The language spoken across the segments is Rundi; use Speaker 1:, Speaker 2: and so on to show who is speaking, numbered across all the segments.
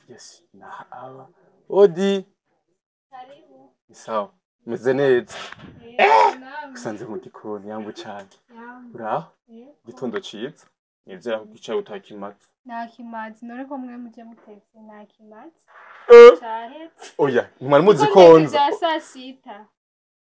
Speaker 1: Yes, aba odi.
Speaker 2: Karibu.
Speaker 1: Ni sawa, meze neza.
Speaker 2: Nawe.
Speaker 1: Usanze mu gikoni, yambu cyane.
Speaker 2: Yambu.
Speaker 1: Uraho?
Speaker 2: Yego.
Speaker 1: Igitondo ciza, nizera ko icayi utakimaze.
Speaker 2: Ntakimazi, none ko mwe muje mutetse ntakimazi. Cahetse.
Speaker 1: Oya, ntimwari muzi
Speaker 2: Ko
Speaker 1: ko
Speaker 2: ntetse
Speaker 1: nza
Speaker 2: vya saa sita.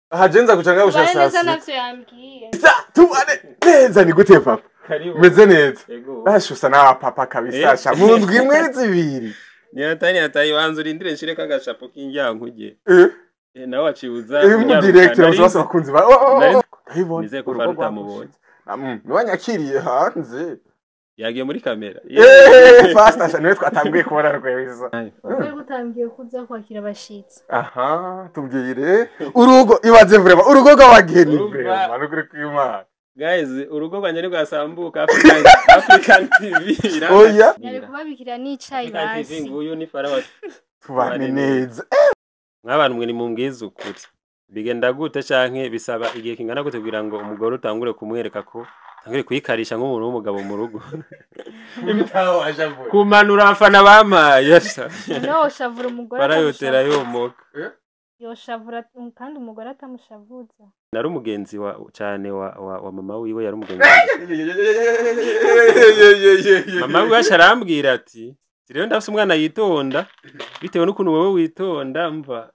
Speaker 1: Aha je nza guca ngaho
Speaker 2: Tubane
Speaker 1: saa
Speaker 2: neza
Speaker 1: sita.
Speaker 2: navyo yambwiye.
Speaker 1: Tubane neza ni gute, papa?
Speaker 3: Karibu.
Speaker 1: Meze neza.
Speaker 3: Ego.
Speaker 1: Basha, usa n'aba papa kabisa.
Speaker 3: Eh.
Speaker 1: Sha, mu ndwi imwe, zibiri.
Speaker 3: Ni hatari, hatari, banza urindire nshireko agashapo k'indyankuge. Nawe wacibuza.
Speaker 1: Mu directeur bose bakunzi ba oh, oh, oh. Ndabibona.
Speaker 3: Nizeye ko
Speaker 1: Urugo
Speaker 3: Fara utamubonye.
Speaker 1: Niwanyakiriye hanze.
Speaker 3: Yagiye muri kamera.
Speaker 1: Fasta sha, niwe twatanguye kubona rweza.
Speaker 2: Kubera ko utambwiye ko uza kwakira abashitsi.
Speaker 1: Aha, tubwire urugo, ibaze vraiment urugo rw'abageni.
Speaker 3: Urumva.
Speaker 1: Vraiment, nukuri kw'Imana.
Speaker 3: Guys, urugo rwanjye ntirwasambuka. African TV.
Speaker 1: Oya.
Speaker 2: Yari kubabikira n'icayi
Speaker 3: African TV.
Speaker 2: basi.
Speaker 3: Nguyu ni Fara wa
Speaker 1: Tubane neza.
Speaker 3: Nk'abantu mwe nimumbwize ukuri. Bigenda gute canke bisaba igihe kingana gute kugira ngo umugore utangure kumwereka ko utangure kuyikarisha nk'umuntu w'umugabo mu rugo?
Speaker 1: Imitaho wajavuye.
Speaker 3: Kumanura abafana bamaye.
Speaker 2: None woshavura umugore
Speaker 3: Barayotera
Speaker 2: atamushavuza?
Speaker 3: yomoka.
Speaker 2: Yoshavura kandi umugore atamushavuza?
Speaker 3: Nari umugenzi wa cyane wa mama wiwe, yari umugenzi wanje. Mama wiwe aca arambwira ati: "Rero ndafise umwana yitonda, bitewe n'ukuntu wowe witonda, mva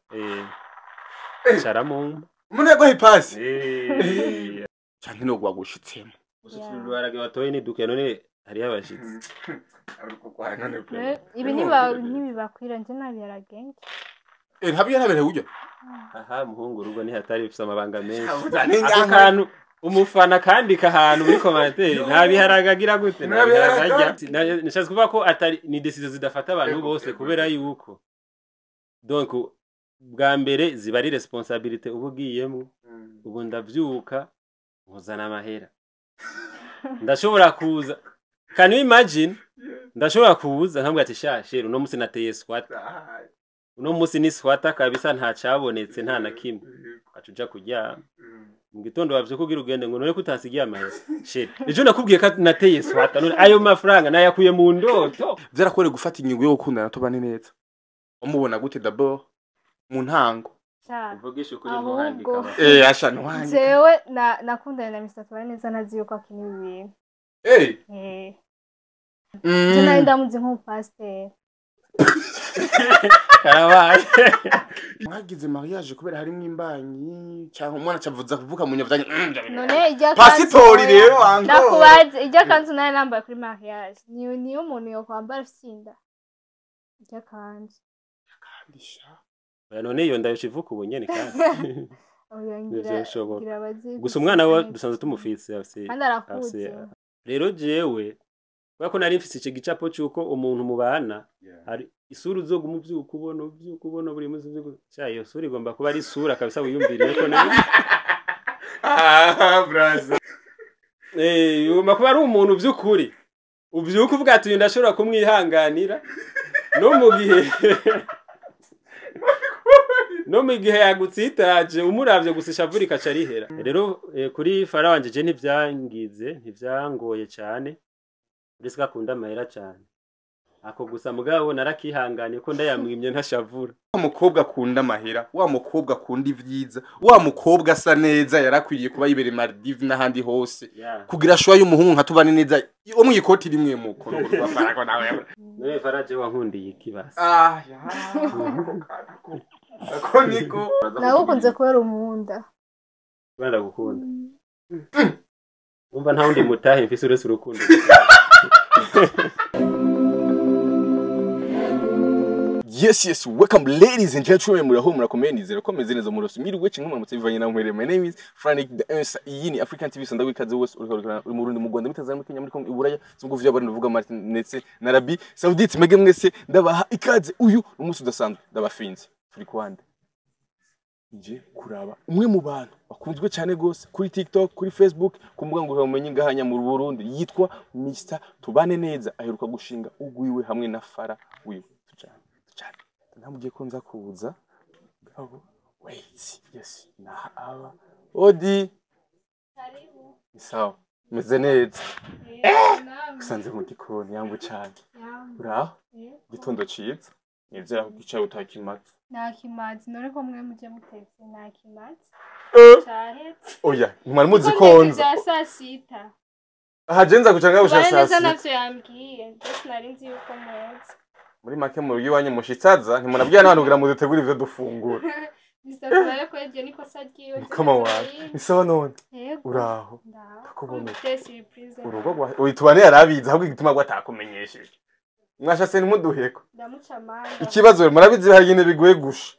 Speaker 3: aca aramumpa."
Speaker 1: Umuntu yaguha ipasi
Speaker 3: Eh.
Speaker 1: canke no gwagushitsemo.
Speaker 3: Uruharage watoye ni duke, none hariyo abashitsi.
Speaker 2: Ibi ntibibakwira, nje nabiharage.
Speaker 1: Ntabyo yarabereye urya.
Speaker 3: Aha muhungu, urugo ni hatari, bifise amabanga menshi. Ako kantu umufana kandika ahantu muri commentaire: nta biharage agira gute, nta
Speaker 1: Nta
Speaker 3: biharage
Speaker 1: biharage.
Speaker 3: arya. Nishatse kuvuga ko atari ni décision zidafata abantu bose, kubera yuko donc bwa mbere ziba ari responsabilité uba ugiyemo. Ubu ndavyuka nkuzana amahera, ndashobora kuza, can you imagine, ndashobora kuza nkambwira ati: "Sha chéri, uno musi nateye squat, uno musi ni squat kabisa, nta cabonetse, nta na kimwe." Ugaca uja kuryama, mu gitondo bavyuka kugira ugende ngo: "None ko utansigiye amahera, chéri? Ejo nakubwiye ko nateye squat, none ayo mafaranga nayakuye mu ndoto?"
Speaker 1: Vyarakwereka gufata ingingo yo gukundana tubane neza, umubona gute d'abord mu ntango?
Speaker 2: Sha,
Speaker 3: Uvugisha ukuri.
Speaker 2: Ahubwo.
Speaker 3: Ntuhandika.
Speaker 1: Asha, ntuhandika.
Speaker 2: Jewe nakundanye na Mr. Tubane neza ntazi yuko akina ibi bintu. Eh. Je nari ndamuzi nk'umupasiteri.
Speaker 3: Karabaye.
Speaker 1: Mwagize mariage kubera harimwo imbanyi cyangwa umwana acavuza kuvuka mu nyavyanyu?
Speaker 2: None irya
Speaker 1: Pasitori rero wango.
Speaker 2: Ndakubaze, irya kanzu nari nambaye kuri mariage niyo umuntu yokwambara afise inda? Irya kanzu.
Speaker 3: Oya, none iyo ndayo ivuka ubu nyene kandi?
Speaker 2: Oya, ngira
Speaker 3: Ntivyoshoboka.
Speaker 2: ngira bazi.
Speaker 3: Gusa umwana we dusanzwe tumufise, afise
Speaker 2: kandi arakuze.
Speaker 3: Rero jewe kubera ko nari mfise ico gicapo c'uko umuntu mubana hari isura uzoguma uvyuka ubona buri munsi, uvyuka. Sha, iyo sura igomba kuba ari isura kabisa wiyumviriye ko neza.
Speaker 1: Ah, braza.
Speaker 3: Ugomba kuba ari umuntu vy'ukuri uvyuka uvuga ati: "Uyu ndashobora kumwihanganira no mu gihe yagutsitaje." Umuravye gusa ishavu rikaca rihera. Rero kuri Fara wanje, je ntivyangize, ntivyangoye cane, uretse ko akunda amahera cane, ako gusa. Mugabo narakihanganiye ko ndayamwimye ntashavura.
Speaker 1: Wa mukobwa akunda amahera, wa mukobwa akunda ivyiza, wa mukobwa asa neza, yarakwiriye kuba yibereye Maldives n'ahandi hose kugira choix y'umuhungu nka tubane neza wo mwikoti rimwe muko rwa Fara nawe.
Speaker 3: None Fara, je wankundiye iki basi?
Speaker 1: Ah ya, ako niko.
Speaker 2: Nagukunze kubera umunda.
Speaker 3: Kubera ndagukunda. Umva, nta wundi mutahe mfise uretse urukundo.
Speaker 1: Yes, welcome ladies and gentlemen, muraho, murakomeye, nizera ko meze neza, murose mwiriwe kimwe muramutse bivanye na muherereye. My name is Frank the Answer. Iyi ni African TV, sanda wikaze wese uri mu Burundi, mu Rwanda, muri Tanzania, muri Kenya, muri Congo, i Buraya, mu bihugu by'Abarundi bavuga Martin ndetse na Arabie Saoudite, mwege mwese ndabaha ikaze. Uyu ni umunsi udasanzwe, ndabafinze. Turi kwande? Nje kuraba umwe mu bantu bakunzwe cyane gose kuri TikTok, kuri Facebook, ku mbuga ngororabumenyi ngahanya mu Burundi, yitwa Mr Tubane Neza, aheruka gushinga ugwiwe hamwe na Fara wiwe. Tujane, tujane. Namubwiye ko nza kuza. Gabo, wait. Yes, naha aba. Odi.
Speaker 2: Karibu.
Speaker 1: Ni sawa. Meze neza. Usanze mu gikoni yambu cyane. Uraho? Gitondo ciza. Nizera ko gicaye utakimaze.
Speaker 2: Nakimaze none ko mwe muje mutetse nakimaze. Cyahetse.
Speaker 1: Oya, ntimwari muzi konza.
Speaker 2: Bya saa sita.
Speaker 1: Aha jenza kucanga gusha saa sita.
Speaker 2: Navyo yambwiye, ndetse nari nzi yuko muzi.
Speaker 1: Muri make mu rugo iwanyu mushitsaza ntimurabwira n'abantu kugira mudutegure ivyo dufungura.
Speaker 2: Mr. Tubare ko iryo ni kosa ryiwe.
Speaker 1: Mukama wawe. Ni sawa none. Uraho.
Speaker 2: Ndakubona.
Speaker 1: Urugo rwa oyi tubane yarabizi ahubwo igituma gwatakumenyesheje. Mwashase ntimuduheko.
Speaker 2: Ndamuca amanga.
Speaker 1: Ikibazo murabizi hari nyine bigoye gusha.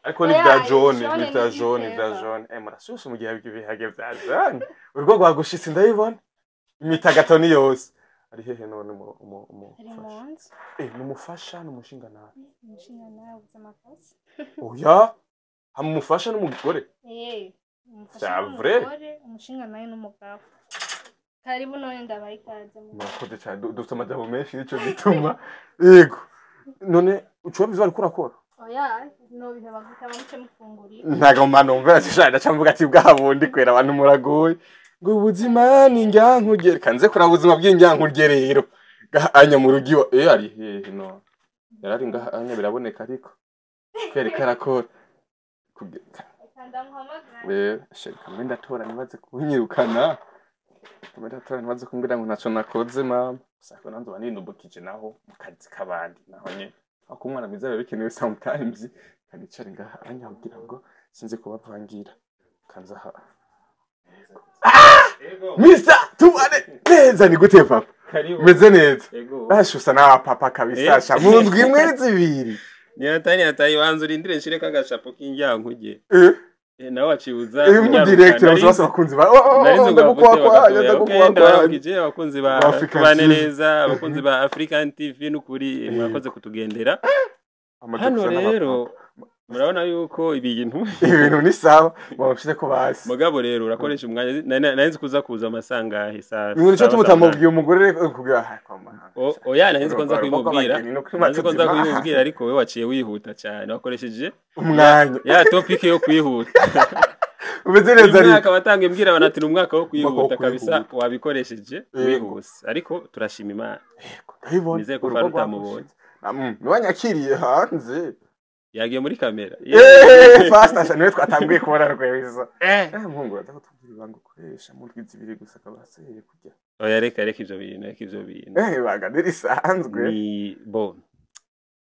Speaker 1: Ariko ni bya jaune, ni bya jaune, ni bya jaune. Murashushe mu gihe bihage bya jaune. Urugo rwagushitse ndabibona. Imitagato ni yose. Ari hehe none mu numufasha n'umushinga nawe.
Speaker 2: Umushinga nawe ubuze amakosa.
Speaker 1: Oya, hamumufasha n'umugore.
Speaker 2: Umufasha n'umugore, umushinga nawe n'umugabo. Karibu none ndabaye ikaze.
Speaker 1: Murakoze cyane, dufite amajambo menshi nico gituma. Yego. None ucuba bizo ariko urakora?
Speaker 2: Oya, no biheba gutama muce mufunguri.
Speaker 1: Ntago mano mvera cyane ndacamvuga ati bwa bundi kwera abantu muragoye. Ngo ubuzima ni njyankugere kanze kura ubuzima bw'injyankugere rero. Anya mu rugi ari hehe no. Yarari ngaha anya biraboneka ariko. Kwereka arakora. Sheka mbe ndatora nibaze kunyirukana. Mbe ndatora nibaze kumbwira ngo ntaco nakoze mama. Sako nanzo banindubukije naho mu kazi kabandi naho nye. Ako umwana mwiza biba bikenewe sometimes. Kanicare ngaha anya kugira ngo sinze kubavangira. Kanza ha. Mr. Tubane neza ni gute papa? Meze neza. Bashusa na papa kabisa sha mu ndwi imwe zibiri.
Speaker 3: Ni atari banza urindire nshire kagashapo k'injyankuge. Nawe wacibuza
Speaker 1: mu director bose bakunzi ba
Speaker 3: abakunzi ba Tubane neza, abakunzi ba African TV n'ukuri mwakoze kutugendera. Hano rero murabona yuko ibintu
Speaker 1: ni sawa bamushire ko basi.
Speaker 3: Mugabo rero urakoresha umwanya nari kuza kuza amasangahe saa.
Speaker 1: Nico tumutamubwiye umugore kugira
Speaker 3: oya nari ko nza kubimubwira. Nari ko nza kubimubwira ariko we waciye wihuta cyane wakoresheje
Speaker 1: umwanya.
Speaker 3: Ya topic yo kwihuta.
Speaker 1: Umeze neza
Speaker 3: ari. Umwaka batanga imbwira abantu ati umwaka wo kwihuta kabisa wabikoresheje wihuse ariko turashima Imana.
Speaker 1: Yego ndabibona.
Speaker 3: Nizeye ko utamubonye.
Speaker 1: Niwanyakiriye hanze.
Speaker 3: Yagiye muri kamera.
Speaker 1: Fast asha niwe twatanguye kubona rweza. Muhungu atakutubwira ibanga ukoresha mu ndwi zibiri gusa kabaseye kujya.
Speaker 3: Oya reka ivyo bintu, reka ivyo bintu.
Speaker 1: Ibanga nirisanzwe.
Speaker 3: Ni bo.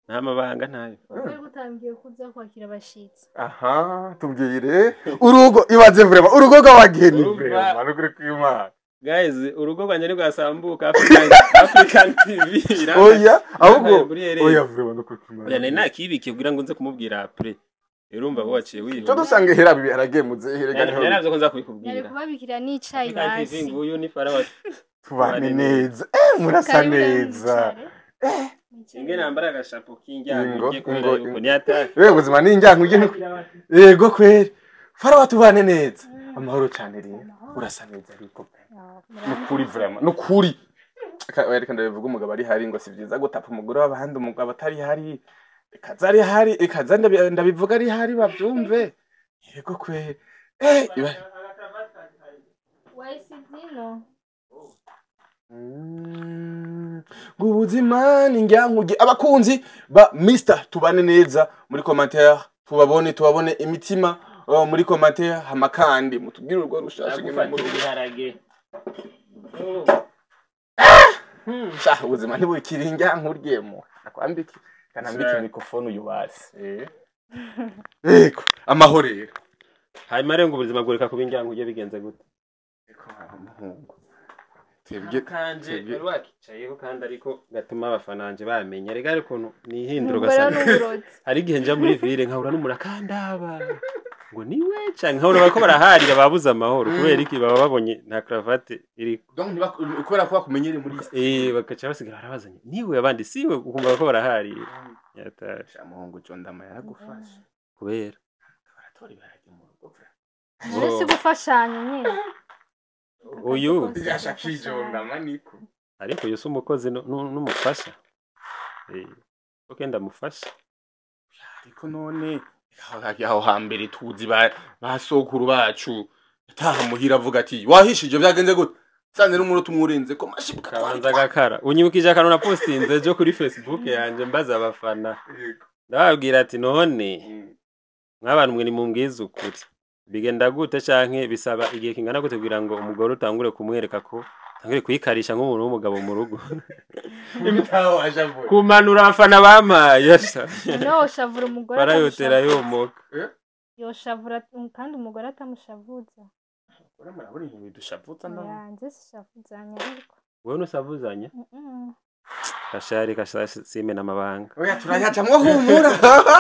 Speaker 3: Nta mabanga ntayo.
Speaker 2: Uri gutangiye kuza kwakira abashitsi.
Speaker 1: Aha, tubwire. Urugo ibaze vrema, urugo rw'abageni vrema, nukuri kw'Imana.
Speaker 3: Guys, urugo rwanje rwasambuka African TV.
Speaker 1: Oya, ahubwo oya vrema nukuri kw'Imana.
Speaker 3: Oya nakibikiye kugira ngo nze kumubwira après. Urumva bo waciye wihuta.
Speaker 1: Cyo dusanga hera bibi aragemuze herega niho.
Speaker 3: Yaravyo ko nza kubikubwira.
Speaker 2: Yari kubabikira n'icayi basi.
Speaker 3: TV nguyu ni farawa.
Speaker 1: Tubane neza. Murasa neza.
Speaker 3: Inge nambara agashapo k'injyankuge kubera yuko ni atari.
Speaker 1: Ubuzima ni injyankuge. Yego kweri. Farawa tubane neza. Amahoro cyane rero. Urasa neza ariko. Nukuri vraiment nukuri. Reka ndabivuga umugabo ari hari ngo si byiza gutapa umugore w'abandi umugabo atari hari. Ekaza ari hari, ekaza ndabivuga ari hari babyumve. Yego kweri.
Speaker 2: Wayisizino.
Speaker 1: Ubuzima ni njyankuge. Abakunzi ba Mr. Tubane neza muri commentaire tubabone imitima muri commentaire hamakandi mutubwire urwo rushashe ngene mu
Speaker 3: ruharage.
Speaker 1: Sha ubuzima ntibukiri njyankuryemo. Nakwambiki kanambiki microphone uyu basi. Yego amahoro rero.
Speaker 3: Hanyuma rero ngo ubuzima bworeka kuba injyankuge bigenze gute?
Speaker 1: Yego umuhungu.
Speaker 3: Twebwe kanje wari wakicayeho kandi ariko gatuma abafananje bamenya rega ariko nihindura ugasanga hari igihe nja muri ville nkahura n'umurakandaba ngo niwe canke nkahura bariko baraharira babuze amahoro kubera iki baba babonye nta cravate iriko
Speaker 1: donc kubera ko bakumenyere muri
Speaker 3: bakaca basigara barabazanye niwe abandi siwe ukumva ko baraharira yataje
Speaker 1: muhungu cyo ndama yaragufasha
Speaker 3: kubera
Speaker 1: baratora ibarage mu rugo
Speaker 2: si gufashanya nyine
Speaker 3: uyu
Speaker 1: maniko
Speaker 3: ariko uyu si umukozi n'umufasha okay ndamufasha
Speaker 1: ariko none aho hambere tuzi ba sokuru bacu ataha muhira avuga ati wahishije byagenze gute Sanze n'umunota umwe urenze ko mashibuka.
Speaker 3: Kabanza gakara. Unyibukije akantu na postinze ejo kuri Facebook yanje, mbaza abafana, ndababwira ati: "None mw'abantu mwe, nimumbwize ukuri, bigenda gute canke bisaba igihe kingana gute kugira ngo umugore utangure kumwereka ko utangure kuyikarisha nk'umuntu w'umugabo mu rugo?"
Speaker 1: Imitaho washavuye.
Speaker 3: Kumanura abafana bamaye asha.
Speaker 2: Noneho ushavura umugore
Speaker 3: Barayotera.
Speaker 2: Atamushavura.
Speaker 3: Yomoka.
Speaker 2: Yoshavura kandi umugore atamushavuza.
Speaker 1: Murabona ibintu bidushavutsa nawe.
Speaker 2: Yanjye sishavuzanya ariko.
Speaker 3: Wewe nusavuzanya?
Speaker 2: Mm-mm.
Speaker 3: Kashari kashari, simena amabanga.
Speaker 1: Oya, turayacamwo, humura,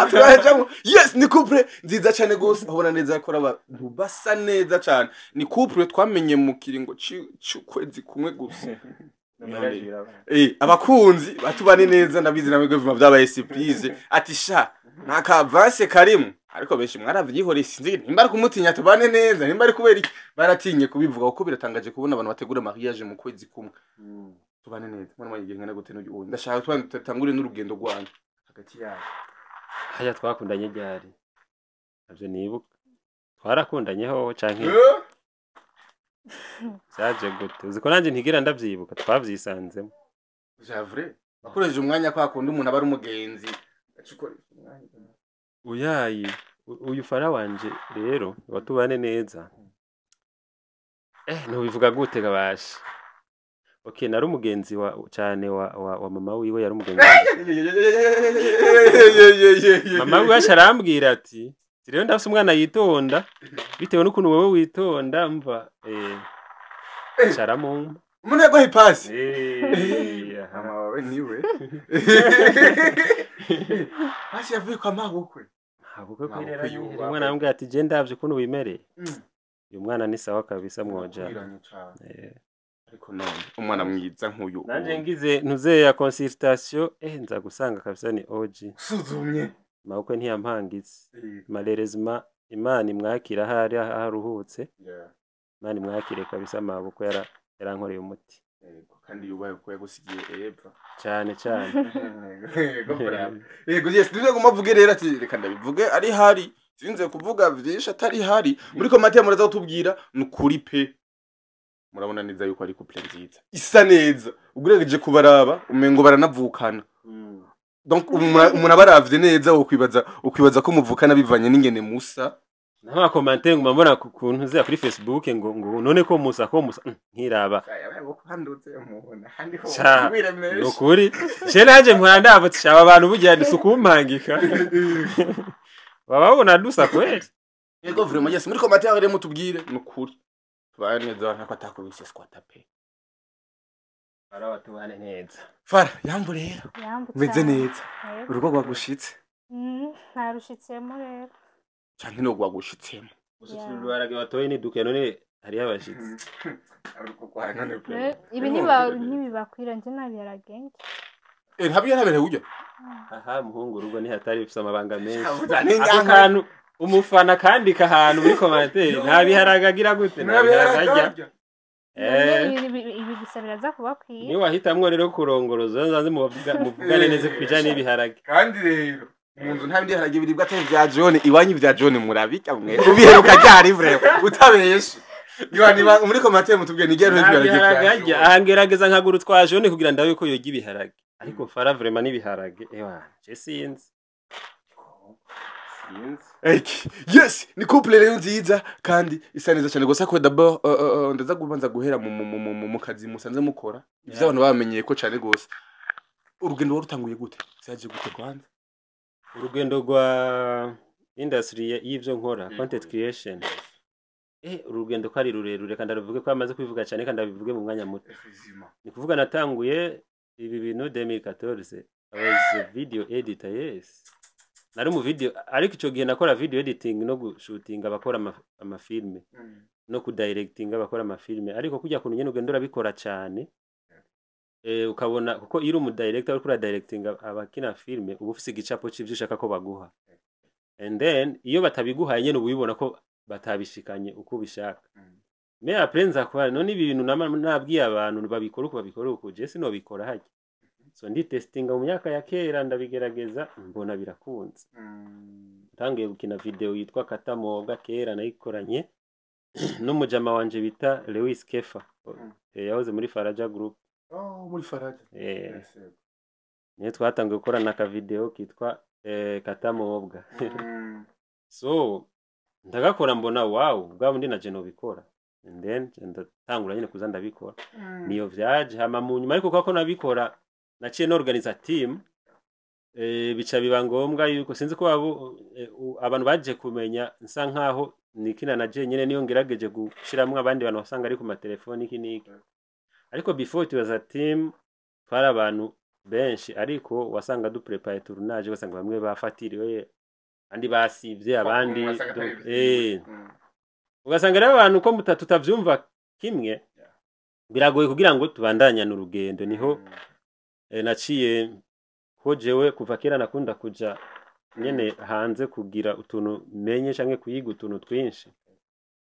Speaker 1: turayacamwo. Yes, ni couple nziza cyane gose, ubona neza ko ari abantu basa neza cyane. Ni couple twamenye mu kiringo c'ukwezi kumwe gusa. Abakunzi batubane neza, ndabizi namwe bivuma byabaye surprise, ati: "Sha, nta kavanse karimo." Ariko benshi mwaravyihoreye, sinzi nimba ari kumutinya tubane neza, nimba ari kubera iki baratinye kubivuga, kuko biratangaje kubona abantu bategura mariage mu kwezi kumwe. Tubane neza, mwana mwana, igihe ngana gute n'uyu wundi? Ndashaka tubane, tutangure n'urugendo rwanyu hagati yabo.
Speaker 3: Haya, twakundanye ryari? Navyo nibuka. Twarakundanye hoho canke vyaje gute? Uzi ko nanje ntigira ndavyibuka, twavyisanzemo.
Speaker 1: Javre wakoresheje umwanya kwa kundi umuntu aba ari umugenzi, aca ukoresha umwanya.
Speaker 3: Uyayi, uyu fara wanje rero watubane neza, ntubivuga gute gabasha? Okay, nari umugenzi wa cyane wa mama wiwe, yari umugenzi wanje. Mama wiwe aca arambwira ati: "Rero ndafise umwana yitonda, bitewe n'ukuntu wowe witonda, mva caramumpa."
Speaker 1: Umuntu yaguha ipasi.
Speaker 3: Aha.
Speaker 1: Mama wawe niwe pasi yavuye kwa mabukwe.
Speaker 3: Mabukwe.
Speaker 1: Mabukwe
Speaker 3: Kwirera.
Speaker 1: yubahwe.
Speaker 3: Umwana arambwira ati: "Je ndavye ukuntu wimereye, uyu mwana ni sawa kabisa, mwoja."
Speaker 1: Kwiranye cane. Ariko none umwana mwiza nk'uyu
Speaker 3: Nanje ngize ntuze ya consultation, nza gusanga kabisa ni OG.
Speaker 1: Usuzumye.
Speaker 3: Mabukwe ntiyampangitse, malheureusement. Imana imwakira ahari aho aruhutse. Imana imwakire kabisa. Mabukwe yarankoreye umuti.
Speaker 1: Yego, kandi yubahe ko yagusigiye Eva.
Speaker 3: Cyane cyane.
Speaker 1: Yego, bravo. Yego, yes, nivyo ngomba mvuge rero, ati reka ndabivuge ari hari, sinze kuvuga vyinshi atari hari. Muri commentaire muraza kutubwira, ni ukuri pe, murabona neza yuko ari couple nziza, isa neza. Ugerageje kubaraba umengo baranavukana. Donc umuntu abaravye neza ukwibaza ko muvukana bivanye n'ingene musa.
Speaker 3: N'ama commentaires nguma mbona ku kuntu zya kuri Facebook ngo none ko musa, ko musa. Nkiraba. Sha, nukuri je nanje mpora ndavutse shaba abantu burya ni sukumpangika, baba babona dusa kweli.
Speaker 1: Yego, vraiment, yes, muri commentaire rero mutubwire, ni ukuri tubaye neza ntako atakubise squat pe.
Speaker 3: Baraba tubane neza.
Speaker 1: Fara, yambu rero.
Speaker 2: Yambu
Speaker 1: Umeze
Speaker 2: cyane.
Speaker 1: neza.
Speaker 2: Yego.
Speaker 1: Urugo rwagushitse.
Speaker 2: Narushitsemo rero.
Speaker 1: Canke no rwagushitsemo.
Speaker 3: Gushitsa uruharage watoye ni duke, none hariyo abashitsi.
Speaker 1: Urugo rwa none.
Speaker 2: Rero, ibi ntibibakwira, nje nabiharage.
Speaker 1: Ntabyo ntabere burya.
Speaker 3: Aha muhungu, urugo ni hatari, bifise amabanga menshi.
Speaker 1: Ni
Speaker 3: Ako kantu umufana kandika ahantu muri commentaire: nta biharage agira gute, nta biharage arya.
Speaker 2: None ibi gusa biraza kubakwiye.
Speaker 3: Niwe wahitamwo rero kurongoroza, nzaze muvugane neza ku bijanye n'ibiharage.
Speaker 1: Kandi rero mu nzu nta bindi biharage biribwa atari vya jaune. Iwanyu vya jaune murabirya mwe? Ubiheruka ryari vraiment utabeshe? Niba muri commentaire mutubwiye ni ryari
Speaker 3: Nta
Speaker 1: ibiharage
Speaker 3: biharage
Speaker 1: vya
Speaker 3: arya.
Speaker 1: jaune.
Speaker 3: Aha ngerageza nkagura utwa jaune kugira ndabe ko yorya ibiharage, ariko fara vraiment n'ibiharage, ewa, je sinzi.
Speaker 1: Eki, yes, ni couple rero nziza kandi isa neza cyane gusa ko d'abord ndaza kubanza guhera mu kazi musanze mukora, ivyo abantu bamenyeye ko cyane gose. Urugendo warutanguye gute? Vyaje gute kwanza?
Speaker 3: Urugendo rwa industry y'ivyo nkora, content creation, urugendo ko ari rurerure, kandi ndaruvuge ko amaze kubivuga cyane, kandi abivuge mu mwanya muto. Ni kuvuga natanguye ibi bintu 2014. I was a video editor, yes, nari mu video, ariko ico gihe nakora video editing no gushootinga abakora amafilme no kudirectinga abakora amafilme. Ariko kujya kuntu nyene ugenda urabikora cyane, ukabona kuko iyo uri umu director uriko uradirectinga abakina filme, uba ufise igicapo c'ivyo ushaka ko baguha, and then iyo batabiguhaye nyene uba ubibona ko batabishikanye uko ubishaka. Mais après nza kuba none ibi bintu nabwiye abantu babikora uko, babikora uko, je sinobikora harya. So ndi testinga mu myaka ya kera, ndabigerageza, mbona birakunze. Ntangiye gukina video yitwa Katamoga kera, nayikoranye n'umujama wanje bita Lewis Kefa. Yahoze muri Faraja Group.
Speaker 4: Oh, muri Faraja.
Speaker 3: Eh. Niyo twatangiye gukorana aka video kitwa Katamobwa. So ndagakora, mbona wow, bwa bundi naje nobikora, and then ndatangura nyine kuza ndabikora. Niyo vyaje. Hama mu nyuma ariko kako nabikora, naciye norganiza team, bica biba ngombwa yuko sinzi ko abo abantu baje kumenya nsa nkaho nikina na je nyene, niyo ngerageje gushiramwo abandi bantu wasanga ari ku matelefoni, iki niki. Ariko before it was a team, twari abantu benshi, ariko wasanga duprepare tournage, wasanga bamwe bafatiriwe, abandi basivye, abandi
Speaker 1: Wasanga atari
Speaker 3: ugasanga rero abantu ko tutavyumva kimwe, biragoye kugira ngo tubandanyane urugendo. Niho naciye ko jewe kuva kera nakunda kuja nyene hanze kugira utuntu menye canke kuyiga utuntu twinshi.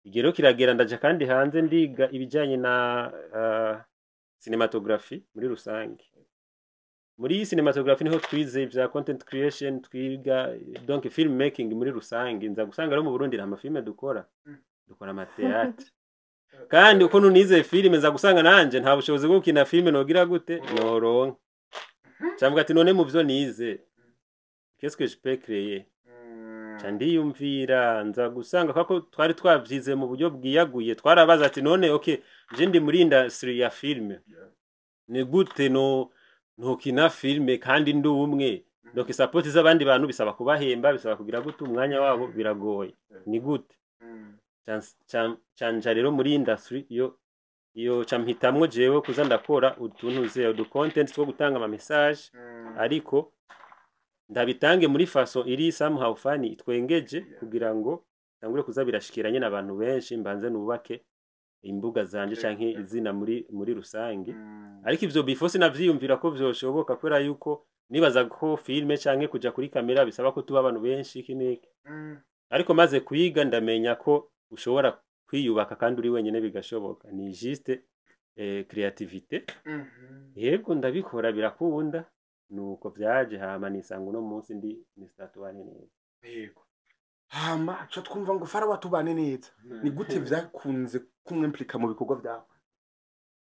Speaker 3: Igihe rero kiragera ndaja kandi hanze, ndiga ibijanye na cinematography muri rusange. Muri iyi cinematography niho twize ivya content creation, twiga donc film making muri rusange. Nza gusanga rero mu Burundi nta mafilme dukora, dukora amatheatre. Kandi ukuntu nize filime, nza gusanga nanje nta bushobozi bwo gukina filime nogira gute noronka. Cyangwa ati none mu vyo nize, qu'est-ce que je peux créer? Ca ndiyumvira, nza gusanga kako twari twavyize mu buryo bwiyaguye, twarabaza ati none okay, je ndi muri industry ya filme, ni gute no ntukina filme kandi ndi umwe? Donc support z'abandi bantu bisaba kubahemba, bisaba kugira gute, umwanya wabo biragoye, ni gute? Canja rero muri industry iyo iyo, ca mpitamwo jewe kuza ndakora utuntu ze udu content two gutanga ama message, ariko ndabitange muri façon iri somehow funny, itwengeje, kugira ngo tangure kuza birashikira nyene abantu benshi, mbanze nubake imbuga zanje canke izina muri rusange. Ariko ivyo before sinavyiyumvira ko vyoshoboka, kubera yuko nibaza ko filme canke kuja kuri kamera bisaba ko tuba abantu benshi, iki n'iki. Ariko maze kuyiga ndamenya ko ushobora kwiyubaka kandi uri wenyene, bigashoboka, ni juste créativité. Yego, ndabikora birakunda, nuko vyaje. Hama nisanga uno munsi ndi Mr. Tubane Neza.
Speaker 4: Yego. Hama co twumva ngo Fara watubane neza, ni gute vyakunze kumwimplika mu bikorwa vyawe?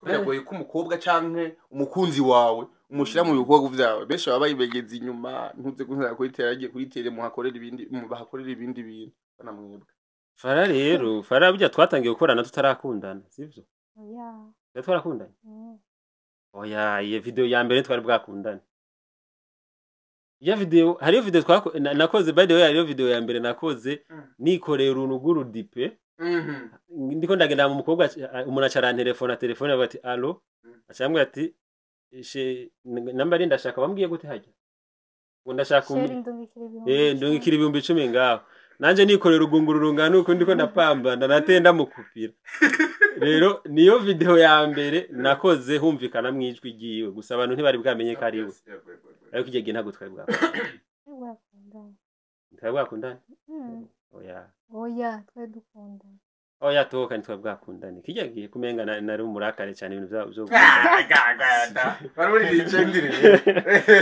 Speaker 4: Biragoye ko umukobwa canke umukunzi wawe umushira mu bikorwa vyawe. Benshi baba bayibegeza inyuma, ntuze kuntara kuri tera, agiye kuri tele, muhakorera ibindi, bahakorera ibindi bintu banamwebwe.
Speaker 3: Fara rero, Fara burya twatangiye gukorana tutarakundana, sivyo?
Speaker 2: Oya.
Speaker 3: Twari twarakundanye?
Speaker 2: Mm.
Speaker 3: Oya, iyo video ya mbere twari bwakundane. Iyo video, hariyo video nakoze, by the way, hariyo video ya mbere nakoze nikoreye uruntu rw'urudipe, ndiko ndagenda mu mukobwa, umuntu aca arantelefona telefone, avuga ati allo, acambwira ati namba ari ndashaka, bambwiye gute hajya ngo ndashaka
Speaker 2: Chéri, ndungikira ibihumbi
Speaker 3: 10 ndungikira 10,000 ngaho. Nanje nikorera urugunguru rungana uko, ndiko ndapambana, nateye ndamukupira. Rero niyo video ya mbere nakoze humvikana mwijwi ryiwe gusa, abantu ntibari bwamenye ko ari we, ariko igihe gihe ntabwo twari bwakundane.
Speaker 2: Bwakundana.
Speaker 3: Twari bwakundane? Oya.
Speaker 2: Oya, twari dukundana.
Speaker 3: Oya, toka, ntitwari bwakundane kijya gihe. Kumenga nari umurakare cyane, ibintu vyo gukundana.
Speaker 1: Wari muri icendire.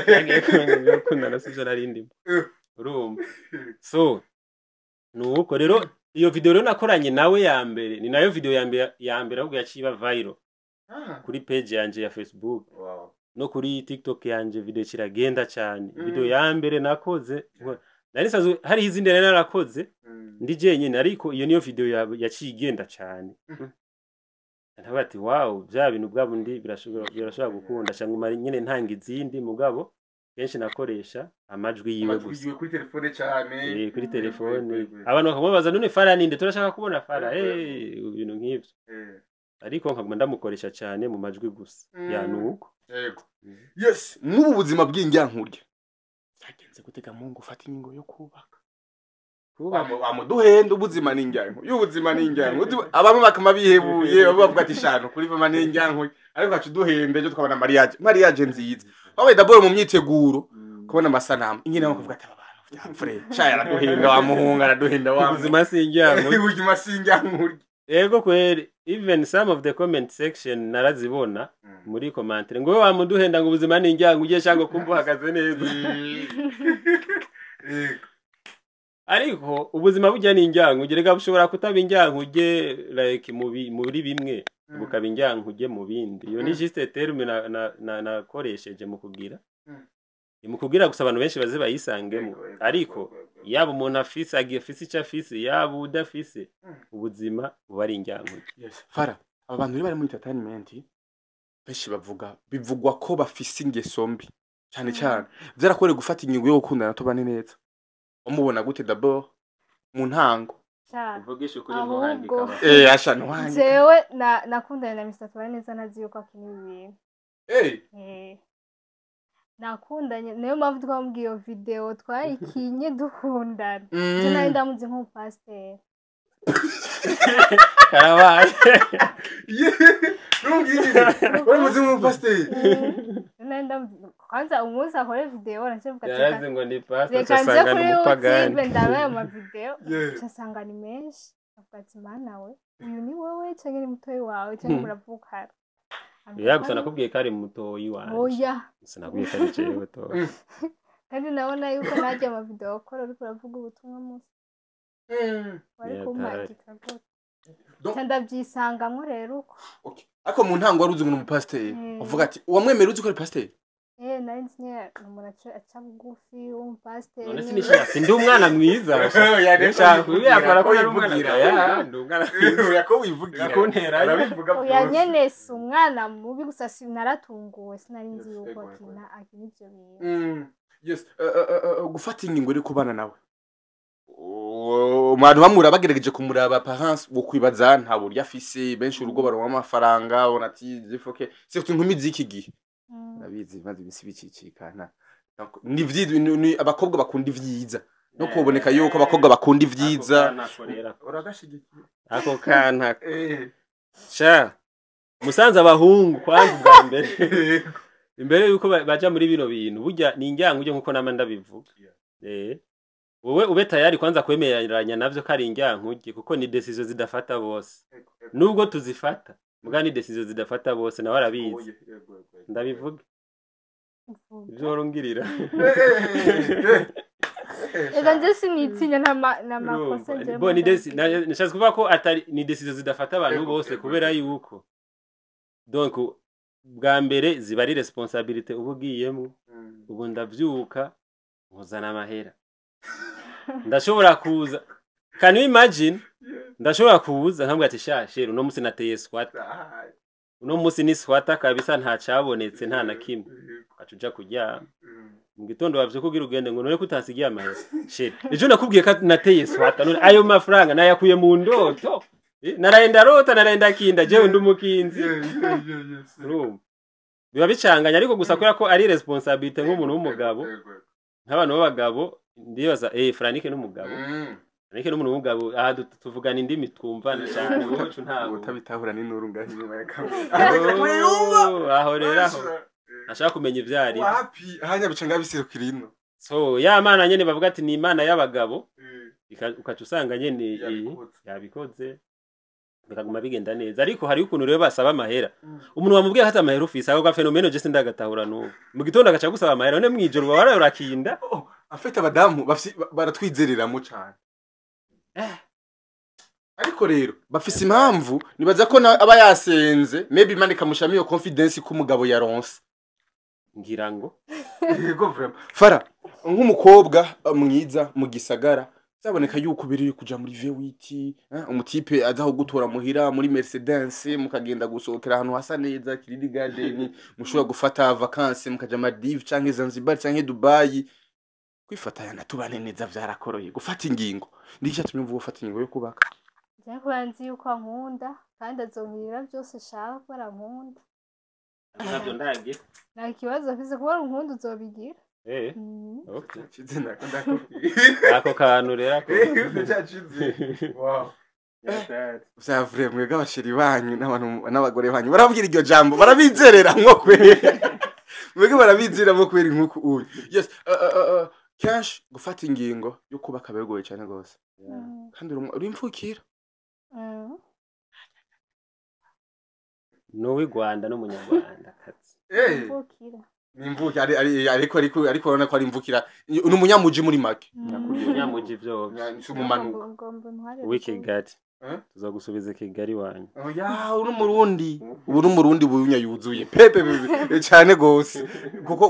Speaker 3: Nagiye kumenga ibyo gukundana sivyo nari ndimo, urumva. So nuko rero iyo video rero nakoranye nawe ya mbere, ni nayo video ya mbere, ya mbere ahubwo yaciye iba viral kuri page yanje ya Facebook no kuri TikTok yanje. Video kiragenda cyane. Video ya mbere nakoze, nari nsanzwe hariho izindi nari narakoze ndi jenyine, ariko iyo niyo video yaciye igenda cyane. Ndavuga ati wow, bya bintu bwa bundi birashobora gukunda, cyangwa nyine ntanga izindi, mugabo kenshi nakoresha amajwi yiwe
Speaker 1: amajwi
Speaker 3: gusa.
Speaker 1: Yiwe kuri telefone cyane.
Speaker 3: Kuri telefone, abantu bakamubaza none Fara ninde, turashaka kubona Fara, ibintu nk'ivyo. Ariko nkaguma ndamukoresha cyane mu majwi gusa. Ya, nuko.
Speaker 1: Yego, yes. Nk'ubu buzima bw'indyankurya byagenze gutega mungu ufata ingingo yo kubaka? Wamuduhenda, ubuzima ni indyanku, y'ubuzima ni indyanku. Abamwe bakama bihebuye, bamwe bavuga ati shano kuri mama ni indyanku, ariko aca uduhenda ejo twabona mariage nziza, wabaye d'abord mu myiteguro, kubona amasanamu ingene bakavuga ati aba bantu vyapfure sha, araduhenda wamuhunga, araduhenda wa
Speaker 3: Ubuzima si indyanku.
Speaker 1: Ubuzima si indyanku.
Speaker 3: Ego kweri, even some of the comment section narazibona muri commentaire ngo wamuduhenda, ngo ubuzima ni indyanku, ugiye cyangwa kumva uhagaze neza. Ariko ubuzima burya ni indyanku, gerega bushobora kutaba indyanku ujye like muri bimwe. Bukaba injyankuge mu bindi. Iyo ni juste terme nakoresheje mu kugira mu kugira gusa abantu benshi baze bayisangemo. Ariko yaba umuntu afise, agiye afise icyo afise, yaba udafise, ubuzima buba ari injyankuge.
Speaker 4: Yes. Fara, aba bantu rero bari muri entertainment benshi bavuga, bivugwa ko bafise ingeso mbi cyane cyane. Vyarakoreye gufata ingingo yo gukundana tubane neza. Umubona gute d'abord mu ntango?
Speaker 2: Sha,
Speaker 3: Uvugisha ukuri,
Speaker 2: ahubwo-
Speaker 3: ntuhandika.
Speaker 4: Asha ntuhandika.
Speaker 2: Jewe nakundanye na Mr. Tubane neza ntazi yuko akina ibi bintu. Nakundanye, niyo mpamvu twamubwiye iyo video twayikinye dukundana. Je nari ndamuzi nk'umupasiteri.
Speaker 3: Karabaye.
Speaker 4: Uramuzi nk'umupasiteri?
Speaker 2: Nari ndamuzi kwanza umunsi akore video naciye mvuga ati
Speaker 3: Yarazi ngo ni pastor,
Speaker 2: reka nje
Speaker 3: asanga
Speaker 2: kuri
Speaker 3: ni umupagani.
Speaker 2: YouTube ndabe ayo mavideo. Nsanga ni menshi, avuga ati: "Mana we, uyu ni wowe canke ni mutoyi wawe canke muravukana?"
Speaker 3: Ya, gusa nakubwiye ko ari mutoyi wanje.
Speaker 2: Oya.
Speaker 3: Sinakubwiye ko ari jewe toyi.
Speaker 2: Kandi ndabona yuko najya amavideo akora uriko uravuga ubutumwa munsi wari
Speaker 3: Yeah,
Speaker 2: kumpangika gute.
Speaker 4: Donc-
Speaker 2: Nca ndavyisangamwo rero uko.
Speaker 4: Okay. Ariko mu ntango wari uzi ngo ni umupasiteri? Uvuga ati uwamwemera uzi ko ari pasiteri?
Speaker 2: Nari nzi nyene ni umuntu aca bugufi w'umupasiteri.
Speaker 3: None sinishira, sindi umwana mwiza? Nshaka kubiyakora ko yari umwana
Speaker 4: wivugira.
Speaker 3: Ya, ndi umwana mwiza.
Speaker 4: Ko wivugira.
Speaker 3: Kuntera.
Speaker 4: Arabivuga.
Speaker 2: Oya nyene, si umwana mubi, gusa sinaratunguwe, sinari nzi
Speaker 4: Yes,
Speaker 2: yuko
Speaker 4: ego, ego.
Speaker 2: akina ivyo bintu.
Speaker 4: Yes. Gufata ingingo iri kubana nawe. Abantu bamura bagerageje kumuraba apparence, wo kwibaza nta buryo afise. Benshi urugo baronka amafaranga, ubona ati zifoke, surtout inkumi z'iki gihe. Urabizi, maze ibisi bicicikana. Donc, ni ni abakobwa bakunda ivyiza, no kuboneka yuko abakobwa bakunda ivyiza. Uragashigikiye?
Speaker 3: Ako kana sha musanze abahungu kwanza ubwa mbere imbere yuko baja muri bino bintu, burya ni injyango ujye nkuko nama ndabivuga. Wowe ube tayari kwanza kwemeranya navyo ko ari injyankuge, kuko ni decision zidafata bose, nubwo tuzifata, muga ni decision zidafata bose, nawe arabizi. Ndabivuga ivyo uhora ungirira.
Speaker 2: Ega nje sinitinya, nta makosa nje.
Speaker 3: Bo ni nishatse kuvuga ko atari ni decision zidafata abantu bose, kubera yuko donc bwa mbere ziba ari responsabilité uba ugiyemo. Ubu ndavyuka nkuzana amahera, ndashobora kuza, can you imagine, ndashobora kuza nkambwira ati: "Sha chéri, uno musi nateye squat, uno musi ni squat kabisa, nta cabonetse, nta na kimwe." Ugaca uja kuryama, mu gitondo bavyuka kugira ugende ngo: "None ko utansigiye amahera, chéri? Ejo nakubwiye ko nateye squat, none ayo mafaranga nayakuye mu ndoto? Naraye ndarota, naraye ndakinda, jewe ndi umukinzi." Urumva biba bicanganye, ariko gusa kubera ko ari responsabilité nk'umuntu w'umugabo, nk'abantu b'abagabo, ndibaza Franike n'umugabo, Franike n'umuntu w'umugabo, aha tuvugana indimi twumvana cyane, wowe ntabwo
Speaker 4: Utabitahura n'inuru ngaho inyuma ya kamera.
Speaker 3: Oh, aho rero aho ashaka kumenya ivyo ari.
Speaker 4: Wapi, hanya bica ngabiserukira ino.
Speaker 3: So ya mana nyene bavuga ati ni imana y'abagabo, ukaca usanga nyene
Speaker 4: Yabikoze.
Speaker 3: Yabikoze, bikaguma bigenda neza. Ariko hariho ukuntu rero basaba amahera, umuntu wamubwiye ko ati amahera ufise, ako gaphénomène je sindagatahura n'ubu. Mu gitondo agaca gusaba amahera, none mw'ijoro uba waraye urakinda.
Speaker 4: Oh, afite abadamu baratwizereramo cane. Ariko rero bafise impamvu, nibaza ko aba yasenze, maybe Imana ikamushiramo iyo confidence ko umugabo yaronse.
Speaker 3: Ngira ngo.
Speaker 4: Yego, vraiment. Fara, nk'umukobwa mwiza mu gisagara, zaboneka yuko biri kuja muri V8, umutipe aza kugutora muhira muri Mercedes, mukagenda gusohokera ahantu hasa neza, Kiriri Garden, mushobora gufata vacances mukaja Maldives canke Zanzibar canke Dubai. Kwifatanya na tubane neza vyarakoroye gufata ingingo? Niki cyatumye uvuga gufata ingingo yo kubaka?
Speaker 2: Njye kubera nzi yuko ankunda kandi azonkirira byose nshaka kubera ankunda.
Speaker 3: Ntabyo ndagiye.
Speaker 2: Nta kibazo afise, kubera unkunda uzobigira.
Speaker 3: Okay.
Speaker 4: Cyize nako ndakubwiye.
Speaker 3: Ako kantu rero ako.
Speaker 4: Cyacize. Wow. Vya vrai, mwebwe abachéri banyu n'abantu n'abagore banyu barabwira iryo jambo, barabizerera nko kwera mwebwe, barabizerera kwera nkuko uyu. Yes, kenshi gufata ingingo yo kubaka bigoye cyane rwose, kandi uri imfukira.
Speaker 3: N'uw'i Rwanda n'umunyarwanda kazi.
Speaker 2: Mvukira.
Speaker 4: Ni imvukira, ariko urabona ko ari imvukira, ni umunyamuji muri make.
Speaker 3: Umunyamuji vyovyo.
Speaker 4: Si umumanuka.
Speaker 2: Ngomba ntware.
Speaker 3: W'i Kigali.
Speaker 4: Eh?
Speaker 3: Tuzagusubiza Kigali wanyu.
Speaker 4: Oya, uri umurundi, ubu ni umurundi bunya yuzuye pepe pepe cyane gose, kuko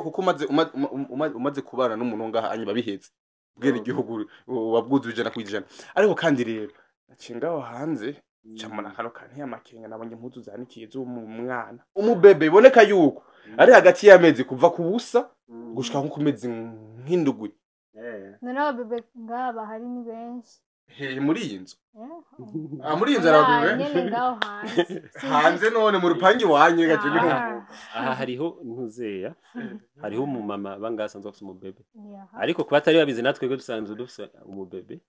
Speaker 4: umaze kubana n'umuntu ngaha anyi babihetse bwira igihugu wabwuzuye 100%. Ariko kandi rero naciye ngaho hanze camona kano kantu y'amakenga, nabonye impuzu zanikiye z'umwana umubebe, iboneka yuko ari hagati y'amezi kuva ku busa gushika nko ku mezi nk'indugwi.
Speaker 2: None ababebe ngaha bahari ni benshi.
Speaker 4: He, muri iyi nzu?
Speaker 2: Eh?
Speaker 4: Ah, muri iyi nzu hari ababebe?
Speaker 2: Nyene ngaho hanze.
Speaker 4: Hanze none mu rupangi wanyu gaje ni
Speaker 2: Ah.
Speaker 3: Aha hariho ntuzeya, hariho umumama bangaha asanzwe afise umubebe,
Speaker 2: Yeah.
Speaker 3: ariko kuba atari babizi, natwe twebwe dusanzwe dufise umubebe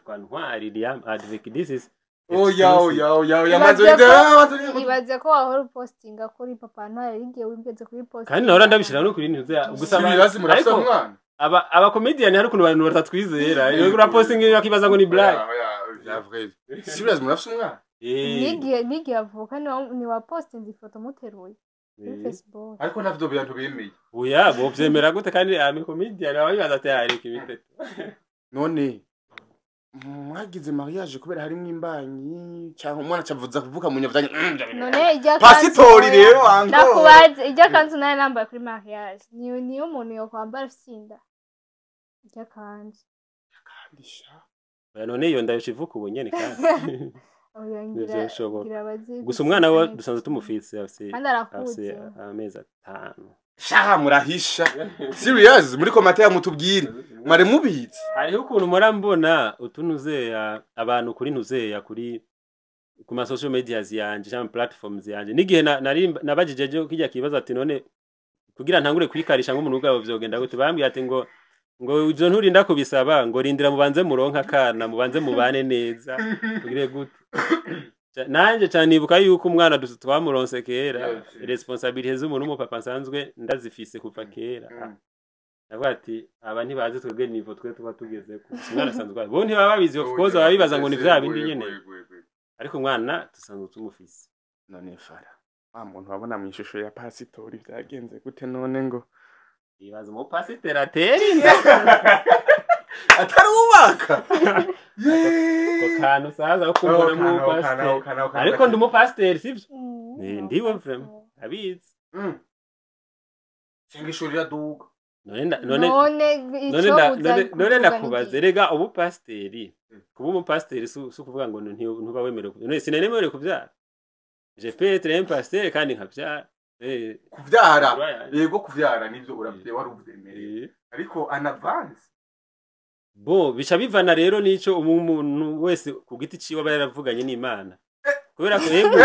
Speaker 3: twa Ntwari Liam Advocate. This is
Speaker 4: Oya, oya, oya, oya.
Speaker 2: Ibaze
Speaker 4: Maze
Speaker 2: ibaze ko wahora upostinga kuri papa Ntwari, igihe wigeze kuri postinga.
Speaker 3: Kandi nahora ndabishira no kuri ntuzeya gusa
Speaker 4: Serious, murafise
Speaker 3: ariko
Speaker 4: umwana?
Speaker 3: Aba comedian, hari ukuntu abantu batatwizera, iyo urapostinga bakibaza ngo ni blague.
Speaker 4: Oya, oya, vrai. Serious, murafise umwana?
Speaker 3: Eh.
Speaker 2: N'igihe avuka ni wapostinze ifoto muteruye kuri Facebook.
Speaker 4: Ariko ntavyo bintu bemeye.
Speaker 3: Oya, bovyemera gute kandi ami comedian? Baba bibaza ati areka imiteto.
Speaker 4: None mwagize mariage kubera harimwo imbanyi, cyangwa umwana acavuza kuvuka mu nyavyanyu?
Speaker 2: None irya
Speaker 4: Pasitori rero ango.
Speaker 2: Nakubaze, irya kanzu nayo nambaye kuri mariage niyo umuntu yokwambara afise inda? Irya kanzu.
Speaker 3: Oya, none iyo ndayoshivuka ubu nyene kandi
Speaker 2: Oya, ngira
Speaker 3: ntivyoshoboka.
Speaker 2: ngira bazi.
Speaker 3: Gusa umwana we dusanzwe tumufise, afise
Speaker 2: Kandi
Speaker 3: afise
Speaker 2: arakuze.
Speaker 3: amezi 5.
Speaker 4: Sha, murahisha. Serious, muri commentaire mutubwire, mwari mubizi?
Speaker 3: Hariho ukuntu mpora mbona utunuzeya abantu kuri ntuzeya kuri ku ma social medias yanje cyangwa platforms yanje, n'igihe nari nabajije ejo kijya kibazo ati none kugira ntangure kwikarisha nk'umuntu ubwabo vyogenda gute, bambwiye ati ngo ivyo nturinda kubisaba, ngo rindira mubanze muronka akana, mubanze mubane neza, tugire gute. Nanje cyane nibuka yuko umwana twamuronse kera. Responsabilité z'umuntu w'umupapa nsanzwe ndazifise kuva kera. Ndavuga ati aba ntibazi twebwe niveau twe tuba tugeze ku umwana asanzwe bo ntibaba babizi. Of course baba bibaza ngo ni vya bindi nyene, ariko umwana dusanzwe tumufise.
Speaker 4: None Fara, wa muntu wabona mu ishusho ya pasitori vyagenze gute none ngo
Speaker 3: Ibaza umupasiteri atera inda!
Speaker 4: Atarubaka.
Speaker 3: Ako kantu saza ko kumbona nk'umupasiteri, ariko ndi umupasiteri sivyo? Ndiwe vraiment abizi.
Speaker 4: Senga ishuri riraduga.
Speaker 3: None none
Speaker 2: None
Speaker 3: none
Speaker 2: ico uza
Speaker 3: none
Speaker 2: kuvuga
Speaker 3: ndakubaze
Speaker 2: ni
Speaker 3: rega, ubupasiteri, kuba umupasiteri si ukuvuga ngo ntuba wemerewe none sinemerewe kuvyara. Je peux être un pasteur kandi nkavyara.
Speaker 4: Kuvyara?
Speaker 3: Right.
Speaker 4: Yego, kuvyara nivyo, uravye wari uvyemereye, ariko en avance?
Speaker 3: Bo bica bivana rero n'ico umuntu wese ku giti ciwe aba yaravuganye n'Imana, kubera ko yego,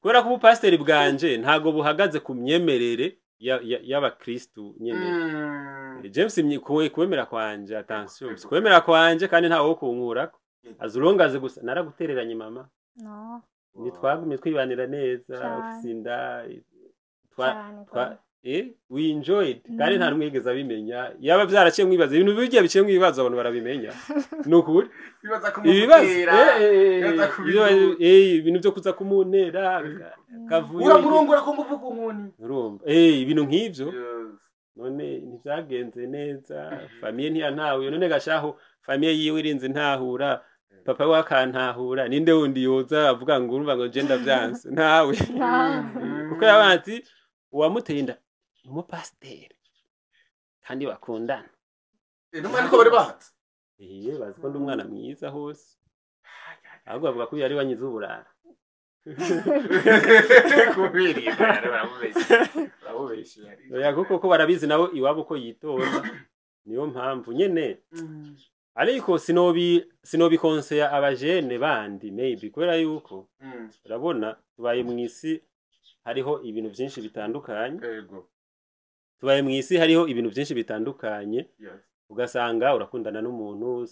Speaker 3: kubera ko ubupasiteri bwanje ntago buhagaze ku myemerere y'abakristu nyene. James kwemera kwanje, attention, si kwemera kwanje kandi ntawe wo kunkurako, azulongaze gusa naragutereranye mama.
Speaker 2: No.
Speaker 3: Ntitwagumye twibanira neza?
Speaker 2: Cane.
Speaker 3: Ufise inda twa
Speaker 2: Cane.
Speaker 3: twa we enjoyed kandi nta n'umwe yigeze abimenya. Yaba vyaraciye mwibaza ibintu bigiye biciye mwibaza, abantu barabimenya, ni ukuri.
Speaker 4: Bibaza
Speaker 3: Ibibazo
Speaker 4: kumutera. Bibaza kubiduza.
Speaker 3: Ibintu byo kuza kumunera kavuyo.
Speaker 4: Uramurongora ko nguvuga inkoni.
Speaker 3: Urumva, ibintu nk'ivyo. None ntivyagenze neza, famille ntiyantahuye. None gashaho famille yiwe irinze ntahura, papa we akantahura, ninde wundi yoza avuga ngo urumva ngo je ndavyanse? Ntawe, kuko yabaye ati uwamuteye inda ni umupasiteri kandi bakundana.
Speaker 4: N'umwana ko bari bahatse.
Speaker 3: Iye, bazi ko ndi umwana mwiza hose, ahubwo bavuga ko uyu ari wanyize uburara.
Speaker 4: Baramubeshya.
Speaker 3: Oya, kuko ko barabizi nabo iwabo ko yitonda, niyo mpamvu nyene. Ariko sinobikonseya abajene bandi maybe, kubera yuko urabona tubaye mu isi hariho ibintu byinshi bitandukanye. Tubaye mu isi hariho ibintu byinshi bitandukanye. Ugasanga urakundana n'umuntu,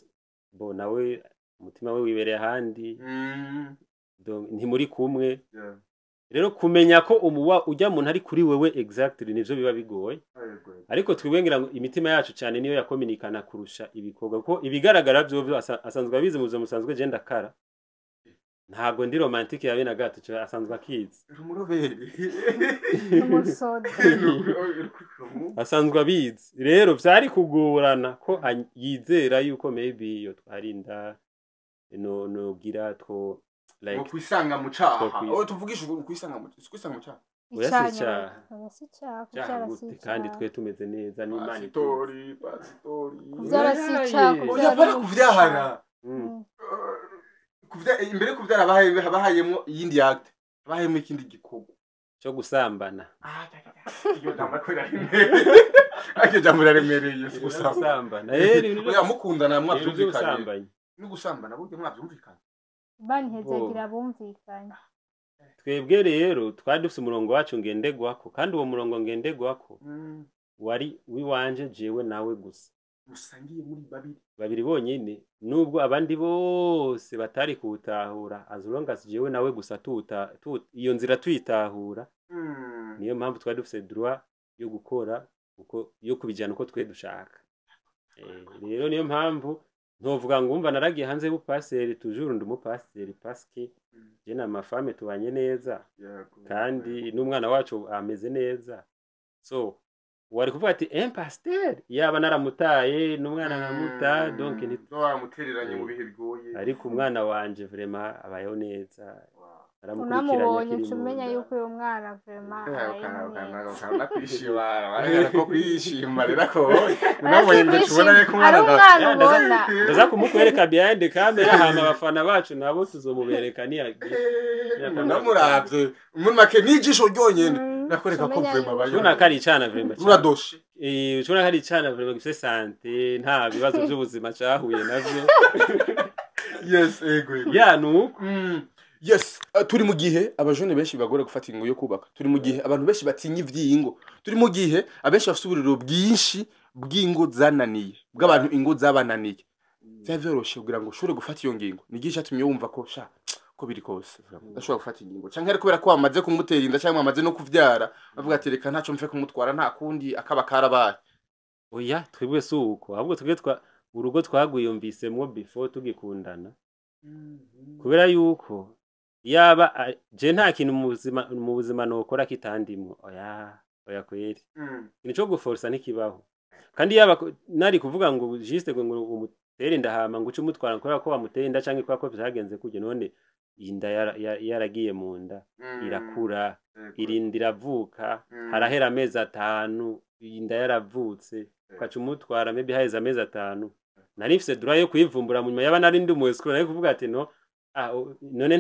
Speaker 3: bo nawe umutima we wibereye ahandi. Donc, ntimuri kumwe. Rero kumenya ko umuwa ujya muntu ari kuri wewe exactly nivyo biba bigoye. Ariko twebwe ngira ngo imitima yacu cyane niyo yakominikana kurusha ibikorwa, kuko ibigaragara byo asanzwe abizi mu buzima busanzwe. Je ndakara, ntabwo ndi romantique yabe na gato, cyo asanzwe akizi.
Speaker 4: Umuroberi.
Speaker 2: N'umusoda.
Speaker 3: Asanzwe abizi. Rero vyari kugorana ko yizera yuko maybe iyo twarinda. No nogira two like
Speaker 4: Ngo kwisanga mu caha.
Speaker 3: Two
Speaker 4: Oh, tuvugisha ukuri, kwisanga mu kwisanga mu caha.
Speaker 3: Oya, si icaha.
Speaker 2: Oya, si icaha,
Speaker 3: Caha
Speaker 2: kuvyara si
Speaker 3: gute kandi
Speaker 2: icaha.
Speaker 3: twe tumeze neza n'Imana ituzi.
Speaker 4: Pasitori, pasitori.
Speaker 2: Kuvyara si icaha,
Speaker 3: Oya,
Speaker 4: Oya,
Speaker 2: kuvyara
Speaker 4: para
Speaker 2: ni
Speaker 4: kuvyahara. Imbere yo kuvyara bahayemwo iyindi acte. Bahayemwo ikindi gikorwa.
Speaker 3: Cyo gusambana.
Speaker 4: Iryo jambo ko riraremereye. Iryo jambo riraremereye, si gusambana.
Speaker 3: Gusambana. Eh, ni ibintu
Speaker 4: Oya, mukundana
Speaker 3: ibintu
Speaker 4: mwavyumvikanye.
Speaker 3: by'ubusambanyi.
Speaker 4: No gusambana buryo mwavyumvikanye.
Speaker 2: Imana ihezagira abumvikanye.
Speaker 3: Twebwe rero twari dufise umurongo wacu ngendegwako, kandi uwo murongo ngendegwako wari wiwanje jewe nawe gusa.
Speaker 4: Musangiye muri babiri.
Speaker 3: Babiri bonyine, nubwo abandi bose batari kuwutahura, as long as jewe nawe gusa iyo nzira tuyitahura. Niyo mpamvu twari dufise droit yo gukora uko, yo kubijyana uko twe dushaka. Rero niyo mpamvu ntovuga ngo umva naragiye hanze y'ubupaseri, toujours ndi umupaseri parce que je na ma femme tubanye neza kandi n'umwana wacu ameze neza. So wari kuvuga ati un pasteur yaba naramutaye n'umwana nkamuta, donc
Speaker 4: Waramutereranye mu bihe bigoye.
Speaker 3: Ariko umwana wanje vraiment abayeho neza, naramukurikiranye
Speaker 2: Unamubonye
Speaker 3: akiri
Speaker 2: uca
Speaker 3: mu
Speaker 2: umenya
Speaker 3: nda.
Speaker 2: yuko uyu mwana vraiment abayeho neza.
Speaker 4: Kwishima ko kwishima rero ko unamubonye ngo tubona ko
Speaker 2: Ari
Speaker 4: umwana
Speaker 2: umwana
Speaker 3: Ya,
Speaker 2: ubona.
Speaker 3: Ndaza kumukwereka behind camera, hama abafana bacu nabo tuzomubereka niyagira.
Speaker 4: Unamuravye muri make n'ijisho ryonyene nakwereka ko
Speaker 2: Umenya
Speaker 4: vraiment
Speaker 2: yuko-
Speaker 4: abayeho.
Speaker 3: Ubona ko ari icana vraiment cyane.
Speaker 4: Ruradoshe.
Speaker 3: Ubona ko ari icana vraiment gifise santé, nta bibazo by'ubuzima cahuye navyo.
Speaker 4: Yes, ego ego.
Speaker 3: Ya nuko.
Speaker 4: Yes, turi mu gihe abajene benshi bagora gufata ingo yo kubaka. Turi mu gihe abantu benshi batinya ivy'ingo. Turi mu gihe abenshi bafite uburiro bwinshi bw'ingo zananiye, bw'abantu ingo zabananiye. Vyari vyoroshe kugira ngo ushobore gufata iyo ngingo. Ni igihe catumye wumva ko sha ko biri kose ndashobora gufata ingingo, canke ari kubera ko wamaze kumutera inda canke wamaze no kuvyara, bavuga ati reka ntaco mfe kumutwara, nta kundi akaba karabaye?
Speaker 3: Oya, twebwe si uko, ahubwo twebwe twa urugo twagwiyumvisemwo before tugikundana, kubera yuko yaba je nta kintu mu buzima nokora kitandimwo. Oya oya kweri, ikintu co guforsa ntikibaho. Kandi yaba nari kuvuga ngo juste ngo umutere inda hama ngo uce umutwara kubera ko wamuteye inda canke kubera ko vyagenze kurya, none inda yaragiye mu nda, irakura, irinda iravuka, harahera amezi 5 inda yaravutse, ukaca umutwara maybe haheze amezi 5. Nari mfise droit yo kuyivumbura mu nyuma. Yaba nari ndi umu escroc, nari kuvuga ati no none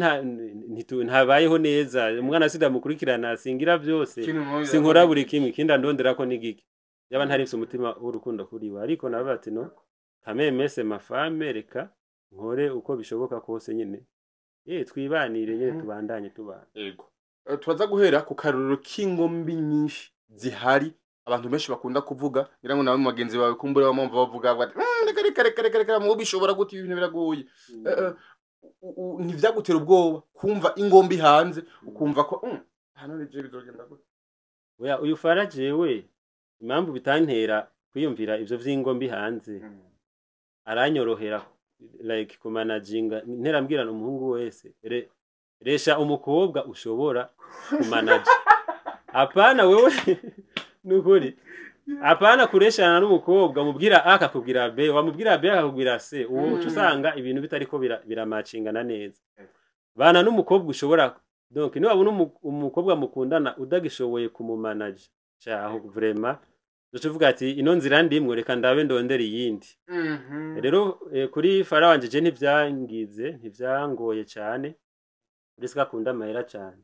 Speaker 3: ntabayeho neza umwana, sidamukurikirana, singira byose, sinkora buri kimwe, ikindi andondera ko n'igiki, yaba ntari mfise umutima w'urukundo kuri we. Ariko nawe ati no kameme c'est ma femme, reka nkore uko bishoboka kose nyine, twibanire nyine, tubandanye tubana.
Speaker 4: Yego. Turaza guhera ku karorero k'ingombi nyinshi zihari abantu benshi bakunda kuvuga, ngira ngo nawe mu bagenzi bawe kumbura bamwumva bavuga bati reka reka reka reka reka, mu bishobora gute, ibintu biragoye." Ntivyagutera ubwoba kumva ingombi hanze, ukumva ko hano nije bizogenda gute?
Speaker 3: Oya, uyu fara jewe impamvu bitantera kwiyumvira ivyo vy'ingombi hanze, aranyorohera like kumanaginga. Nterambwirana umuhungu wese, resha umukobwa ushobora kumanaja, apana wewe nukuri, apana kureshana n'umukobwa umubwira A akakubwira B, wamubwira B akakubwira C, uwo uca usanga ibintu bitariko biramacingana neza. Bana n'umukobwa ushobora, donc niba wabona umukobwa mukundana udagishoboye kumumanaja caho, vraiment uca uvuga ati ino nzira ndimwe, reka ndabe ndondera iyindi. Rero kuri fara wanje je ntivyangize, ntivyangoye cane, uretse ko akunda amahera cane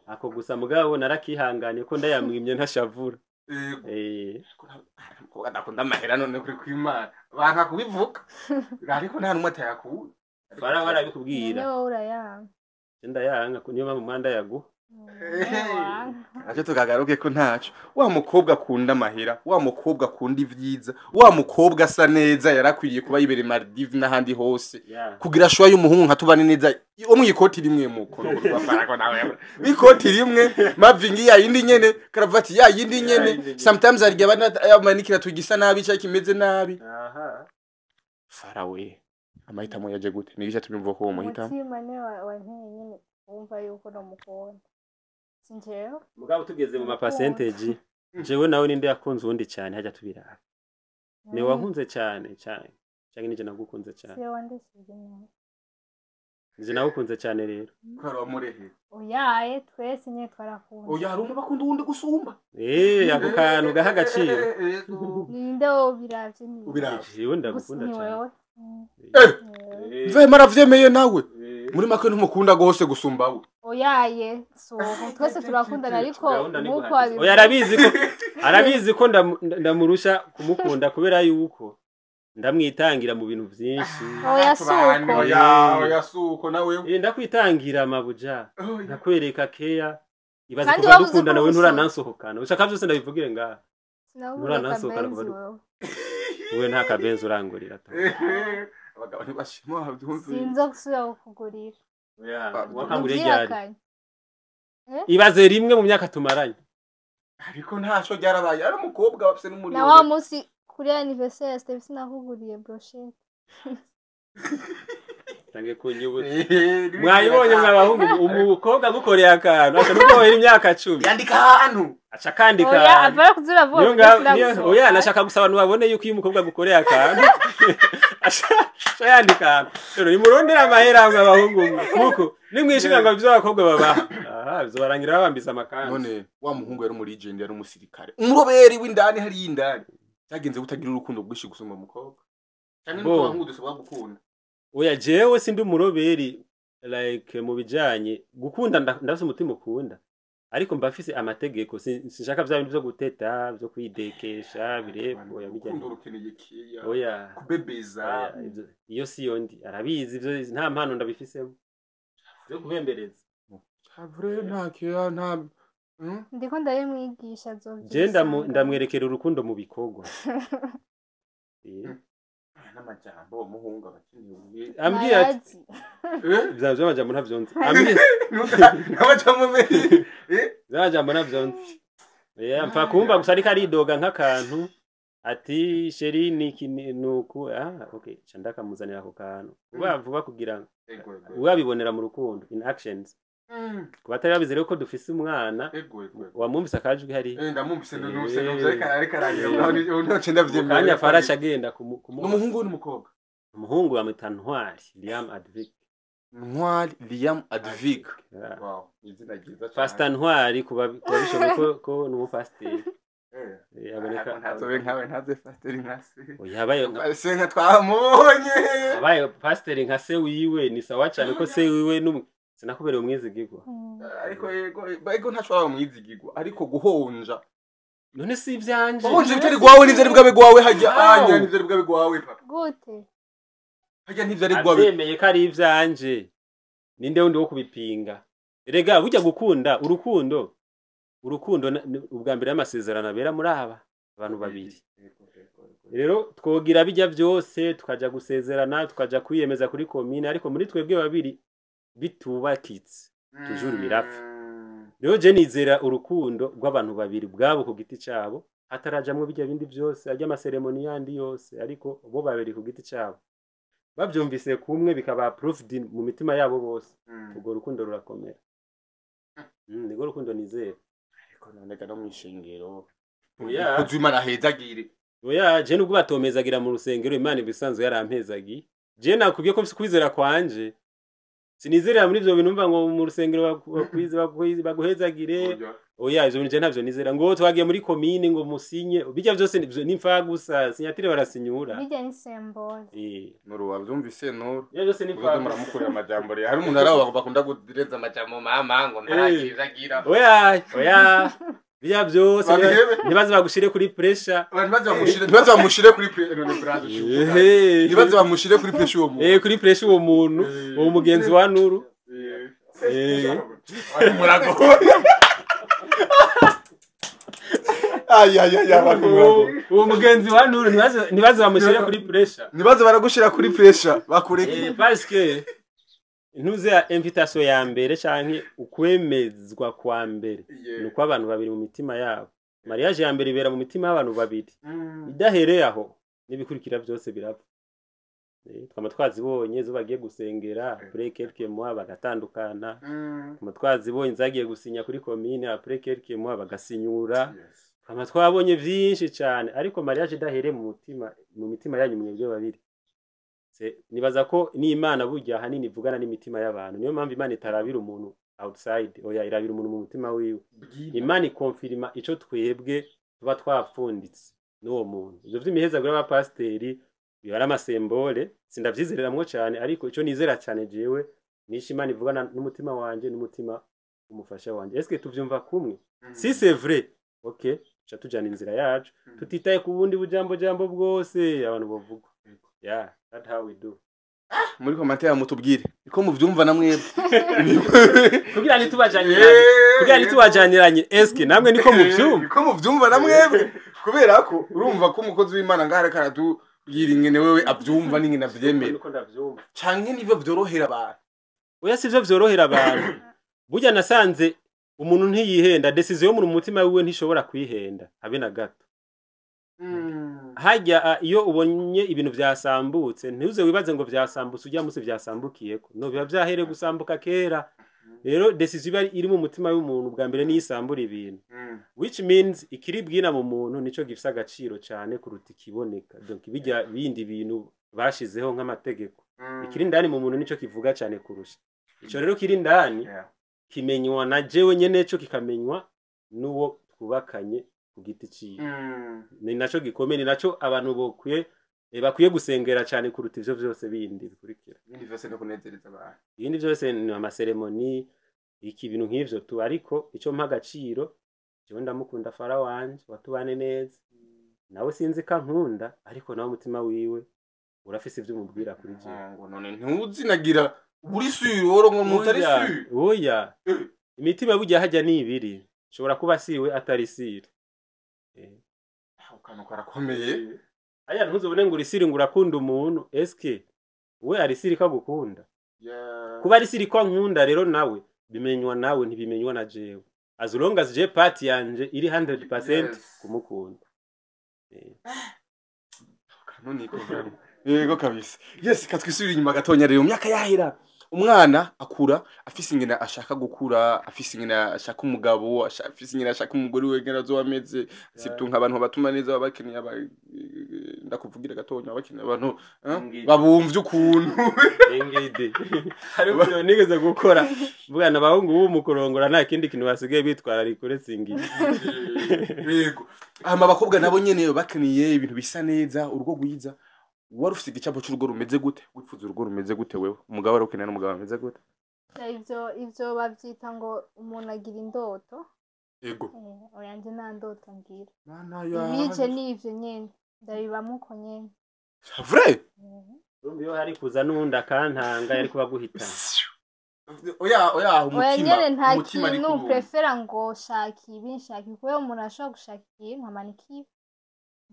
Speaker 3: ako gusa, mugabo narakihanganye ko ndayamwimye ntashavura.
Speaker 4: Yego. Umukobwa adakunda amahera none kuri kw'Imana banka kubivuga, ariko nta n'umwe atayakunda.
Speaker 3: Fara warabikubwira.
Speaker 2: None wowe urayanga?
Speaker 3: Je ndayanga, niyo mpamvu mwanda yaguha.
Speaker 2: Wanga.
Speaker 4: Nacyo tukagaruke ko ntaco wa mukobwa akunda amahera, wa mukobwa akunda ivyiza, wa mukobwa asa neza, yarakwiriye kuba yibereye Maldives n'ahandi hose kugira choix y'umuhungu nka tubane neza wo mwikoti rimwe muko ikoti rimwe mavingi ya yindi nyene, karavati ya yindi nyene.
Speaker 3: Yindi nyene.
Speaker 4: Sometimes hari abana yamanikira tugisa nabi cyangwa kimeze nabi. Farawe amahitamo yaje gute? Ni igice tumva ko uwo muhitamo.
Speaker 2: Umutima niwe wanteye nyine wumva yuko namukunda, si njyewe.
Speaker 3: Mugabo tugeze mu ma pourcentage, jewe nawe ninde yakunze uwundi cyane? Hajya tubiraba ni wankunze cyane cyane cyangwa nije nagukunze cyane?
Speaker 2: Siwe wandishije neza.
Speaker 3: Nje nawukunze cyane rero.
Speaker 4: Kubera wamurehe.
Speaker 2: Oyaye twese nyine twarakunda.
Speaker 4: Oya hari umwe bakunda uwundi gusumba.
Speaker 3: Ako kantu gaha agaciro.
Speaker 2: Ninde ubiravye ni?
Speaker 4: Ubiravye.
Speaker 3: Jewe ndagukunda cyane.
Speaker 4: Mve maravyemeye nawe. Muri make ntumukunda gose gusumba we.
Speaker 2: Oyaye so twese turakundana ariko nkuko abivuga.
Speaker 3: Oya arabizi ko ndamurusha kumukunda kubera yuko ndamwitangira mu bintu byinshi.
Speaker 2: Oya suko.
Speaker 4: Oya suko nawe.
Speaker 3: Ndakwitangira mabuja. Ndakwereka keya. Ibaze kuva dukundana we nturanansohokana. Ushaka byose ndabivugire ngaha. Nturanansohokana kuva dukundana. Wewe nta kabenzi urangurira to.
Speaker 4: Abagabo ntibashima babyumve.
Speaker 2: Sinzo gusubira kukugurira.
Speaker 3: Oya, wakanguriye ryari? Ibaze rimwe mu myaka tumaranye.
Speaker 4: Ariko ntaco ryarabaye. Ari umukobwa bafise n'umuriro.
Speaker 2: Na wa munsi kuri anniversaire Steve sinakuguriye brochette.
Speaker 3: Tange kunyibutsa. Mwayibonye mwabahungu umukobwa gukoreye akantu aca nuko imyaka 10.
Speaker 4: Yandika ahantu.
Speaker 3: Aca kandika.
Speaker 2: Oya avara kuzura vuba.
Speaker 3: Oya nashaka gusa abantu babone yuko iyo umukobwa gukoreye akantu. Aca yandika. Rero nimurondera amahera mwabahungu kuko nimwishinga ngo ivyo abakobwa babaha. Aha bizobarangira babambiza amakanzu.
Speaker 4: None wa muhungu yari muri legend yari umusirikare. Umuroberi w'indani hari indani. Cyagenze gutagira urukundo rwinshi gusumba umukobwa. Cyane nuko abahungu dusabwa gukunda.
Speaker 3: Oya jewe sindi umuroberi like mu bijanye gukunda ndafise umutima ukunda ariko mbafise amategeko sinshaka vya bintu byo guteta byo kwidekesha birebo oya bijanye oya
Speaker 4: kubebeza
Speaker 3: iyo si yo ndi arabizi ivyo nta mpano ndabifisemo byo kubembereza
Speaker 4: havre nta kiya nta
Speaker 2: ndiko ndabimwigisha azovyo
Speaker 3: je ndamwerekera urukundo mu bikorwa.
Speaker 4: N'amajambo umuhungu abakeneye
Speaker 3: ambwiye ati bya by'amajambo ntavyonze ambwiye
Speaker 4: n'amajambo menshi
Speaker 3: by'amajambo ntavyonze mfa kumva gusa ariko aridoga nk'akantu ati sheri niki nuku okay ca ndakamuzanira ako kantu vuba vuba kugira wabibonera mu rukundo in actions. Ku batari babizi rero ko dufise umwana wamwumvise akajwi hari
Speaker 4: ndamwumvise ndumvise ariko arangira ntaco ndavyemera
Speaker 3: kanya farasha agenda
Speaker 4: n'umuhungu n'umukobwa.
Speaker 3: Umuhungu bamwita Ntwari Liam Advik.
Speaker 4: Ntwari Liam Advik. Wow, izina ryiza cyane.
Speaker 3: Pastor Ntwari kuba bishoboye ko n'umupasiteri. Aboneka
Speaker 4: ntazobe nkawe ntaze pasiteri nka se.
Speaker 3: Oya abaye
Speaker 4: se nka twamubonye.
Speaker 3: Abaye pasiteri nka se wiwe ni sawa cyane ko se wiwe n'umwe sinakubereye umwizigirwa.
Speaker 4: Ariko yego ntashobora umwizigirwa ariko guhonja
Speaker 3: none si ivyanje.
Speaker 4: Guhonja bitari gwawe nivyo ari bwabe gwawe hajya anya nivyo ari bwabe gwawe papa.
Speaker 2: Gute?
Speaker 4: Hajya nivyo ari gwawe.
Speaker 3: Avyemeye ko ari ivyanje. Ninde wundi wo kubipinga? Erega burya gukunda urukundo ubwa mbere y'amasezerano abera muri aba abantu babiri. Rero twogira bijya byose tukaja gusezerana tukaja kwiyemeza kuri komine ariko muri twebwe babiri bitubakitse tujuru birapfa. Rero je nizera urukundo rw'abantu babiri bwabo ku giti cyabo hatarajamwe bijya bindi byose ajya amaseremoni yandi yose ariko bo babiri ku giti cyabo babyumvise kumwe bikaba approved mu mitima yabo bose ubwo rukundo rurakomera. Niko rukundo nizera.
Speaker 4: Ariko none ga no mwishengero kuzi Imana hezagire.
Speaker 3: Oya je nubwo batomezagira mu rusengero Imana ibisanzwe yarampezagiye. Je nakubwiye ko mfise kwizera kwanje. Sinizerera muri ivyo bintu mva ngo mu rusengero bakwize baguhezagire. Oya ivyo bintu je ntavyo nizera ngo twagiye muri commune ngo musinye bijya byose nimfa gusa sinyatire barasinyura.
Speaker 2: Bijya ni symbole.
Speaker 4: Nuru wavyumvise Nuru.
Speaker 3: Bijya byose nimfa.
Speaker 4: Muramukorera amajambo rero hari umuntu araho bakunda kudireza amajambo mama ngo ntarakizagira.
Speaker 3: Oya oya bijya byose ntibaze bagushire kuri pressure.
Speaker 4: Ntibaze bamushire kuri pressure. Ntibaze bamushire kuri pressure uwo muntu.
Speaker 3: Kuri pressure uwo muntu uwo mugenzi wa Nuru. Uwo mugenzi wa Nuru ntibaze bamushire kuri pressure.
Speaker 4: Ntibaze baragushira kuri pressure bakureke.
Speaker 3: Parce que ntuze ya invitation ya mbere canke ukwemezwa kwa mbere nuko abantu babiri mu mitima yabo. Mariage ya mbere ibera mu mitima y'abantu babiri. Idahereye aho nibikurikira byose birapfa. Twama twazibonye zo bagiye gusengera après quelques mois bagatandukana. Twama twazibonye zagiye gusinya kuri commune après quelques mois bagasinyura. Twama twabonye vyinshi cyane ariko mariage idahereye mu mutima mu mitima yanyu mwebwe babiri. Nibaza ko n'Imana burya ahanini ivugana n'imitima y'abantu. Niyo mpamvu Imana itarabira umuntu outside, oya, irabira umuntu mu mutima wiwe. Imana ikonfirima ico twebwe tuba twapfunditse n'uwo muntu. Ivyo vy'imihezaguro y'abapasiteri biba ari amasembole, sindavyizereramwo cane, ariko ico nizera cane jewe nico Imana ivugana n'umutima wanje n'umutima w'umufasha wanje. Eske tuvyumva kumwe? Si c'est vrai, ok, tuca tujana inzira yacu tutitaye ku bundi bujambo jambo bwose abantu bovuga. Yeah, that's how we do.
Speaker 4: Muri commentaire mutubwire niko muvyumva na mwebwe.
Speaker 3: Kugira ntitubajaniranye, eske namwe niko muvyumva?
Speaker 4: Niko muvyumva na mwebwe, kubera ko urumva ko umukozi w'Imana ngaho ariko aratubwira ingene wewe avyumva n'ingene avyemera.
Speaker 3: Niko ndavyumva.
Speaker 4: Canke nivyo vyorohera abantu?
Speaker 3: Oya, sivyo vyorohera abantu. Burya nasanze umuntu ntiyihenda, decision yo mu mutima wiwe ntishobora kwihenda habe na gato. Hajya iyo ubonye ibintu vyasambutse, ntuze wibaze ngo vyasambutse ujya musi vyasambukiyeko, no biba vyahereye gusambuka kera. Rero decision iba iri mu mutima w'umuntu bwa mbere niyo isambura ibintu, which means ikiri bwina mu muntu nico gifise agaciro cane kuruta ikiboneka. Donc bijya bindi bintu bashizeho nk'amategeko, ikiri indani mu muntu nico kivuga cane kurusha ico. Rero kiri indani kimenywa na jewe nyene, co kikamenywa n'uwo twubakanye ku giti ciwe. Ni naco gikomeye, ni naco abantu bokwiye bakwiye gusengera cane kuruta ivyo vyose bindi bikurikira.
Speaker 4: Ibindi vyose no kunezereza abantu.
Speaker 3: Ibindi vyose ni amaseremoni, iki, ibintu nk'ivyo tu. Ariko ico mpa agaciro, jewe ndamukunda Fara wanje watubane neza. Nawe sinzi ko ankunda, ariko nawe umutima wiwe urafise ivyo umubwira kuri jewe.
Speaker 4: Ngo none ntuzinagira uri sûr woro ngo mutari
Speaker 3: Oya,
Speaker 4: sûr?
Speaker 3: Oya, imitima burya hajya ni ibiri, shobora kuba siwe atari sûr.
Speaker 4: Ako kantu karakomeye.
Speaker 3: Aya, ntuzobone ngo uri sûr ngo urakunda umuntu. Eske we ari sûr ko agukunda? Kuba ari sûr ko ankunda rero nawe bimenywa nawe, ntibimenywa na jewe. As long as je part yanje iri 100% kumukunda.
Speaker 4: Kantu niko vraiment. Yego kabisa. Yes, katwisubira inyuma gatonya rero. Mu myaka yahera, umwana akura afise ingene ashaka gukura, afise ingene ashaka umugabo, afise ingene ashaka umugore we ngene azoba ameze. Surtout nk'abantu batuma neza baba bakeneye aba ndakuvugira gatonya, baba bakeneye abantu
Speaker 3: Ingidi.
Speaker 4: Babumvye ukuntu.
Speaker 3: Ingidi hari ukuntu nigeze gukora mvuga abahungu b'ubu mu kurongora nta kindi kintu basigaye bitwararika uretse ingidi.
Speaker 4: Yego. Hama abakobwa nabo nyene bakeneye ibintu bisa neza, urugo rwiza. Wari ufite igicapo c'urugo rumeze gute? Wifuza urugo rumeze gute wewe? Umugabo wari ukeneye n'umugabo ameze gute?
Speaker 2: Ivyo bavyita ngo umuntu agira indoto.
Speaker 4: Yego.
Speaker 2: Oya, nje nta ndoto ngira.
Speaker 4: Mana.
Speaker 2: Ibije ni ivyo nyene, ndabibamwo uko nyene.
Speaker 4: Vrai?
Speaker 3: Urumva iyo hari kuza n'uwundi akantanga yari kuba guhitana.
Speaker 4: Oya, oya.
Speaker 2: Oya.
Speaker 4: Umutima
Speaker 2: Nyene nta
Speaker 4: umutima ari
Speaker 2: kintu
Speaker 4: kubumva.
Speaker 2: prefera ngo shaka ibi, nshaka ibi, kubera umuntu ashobora gushaka ikintu nkamanika ibi.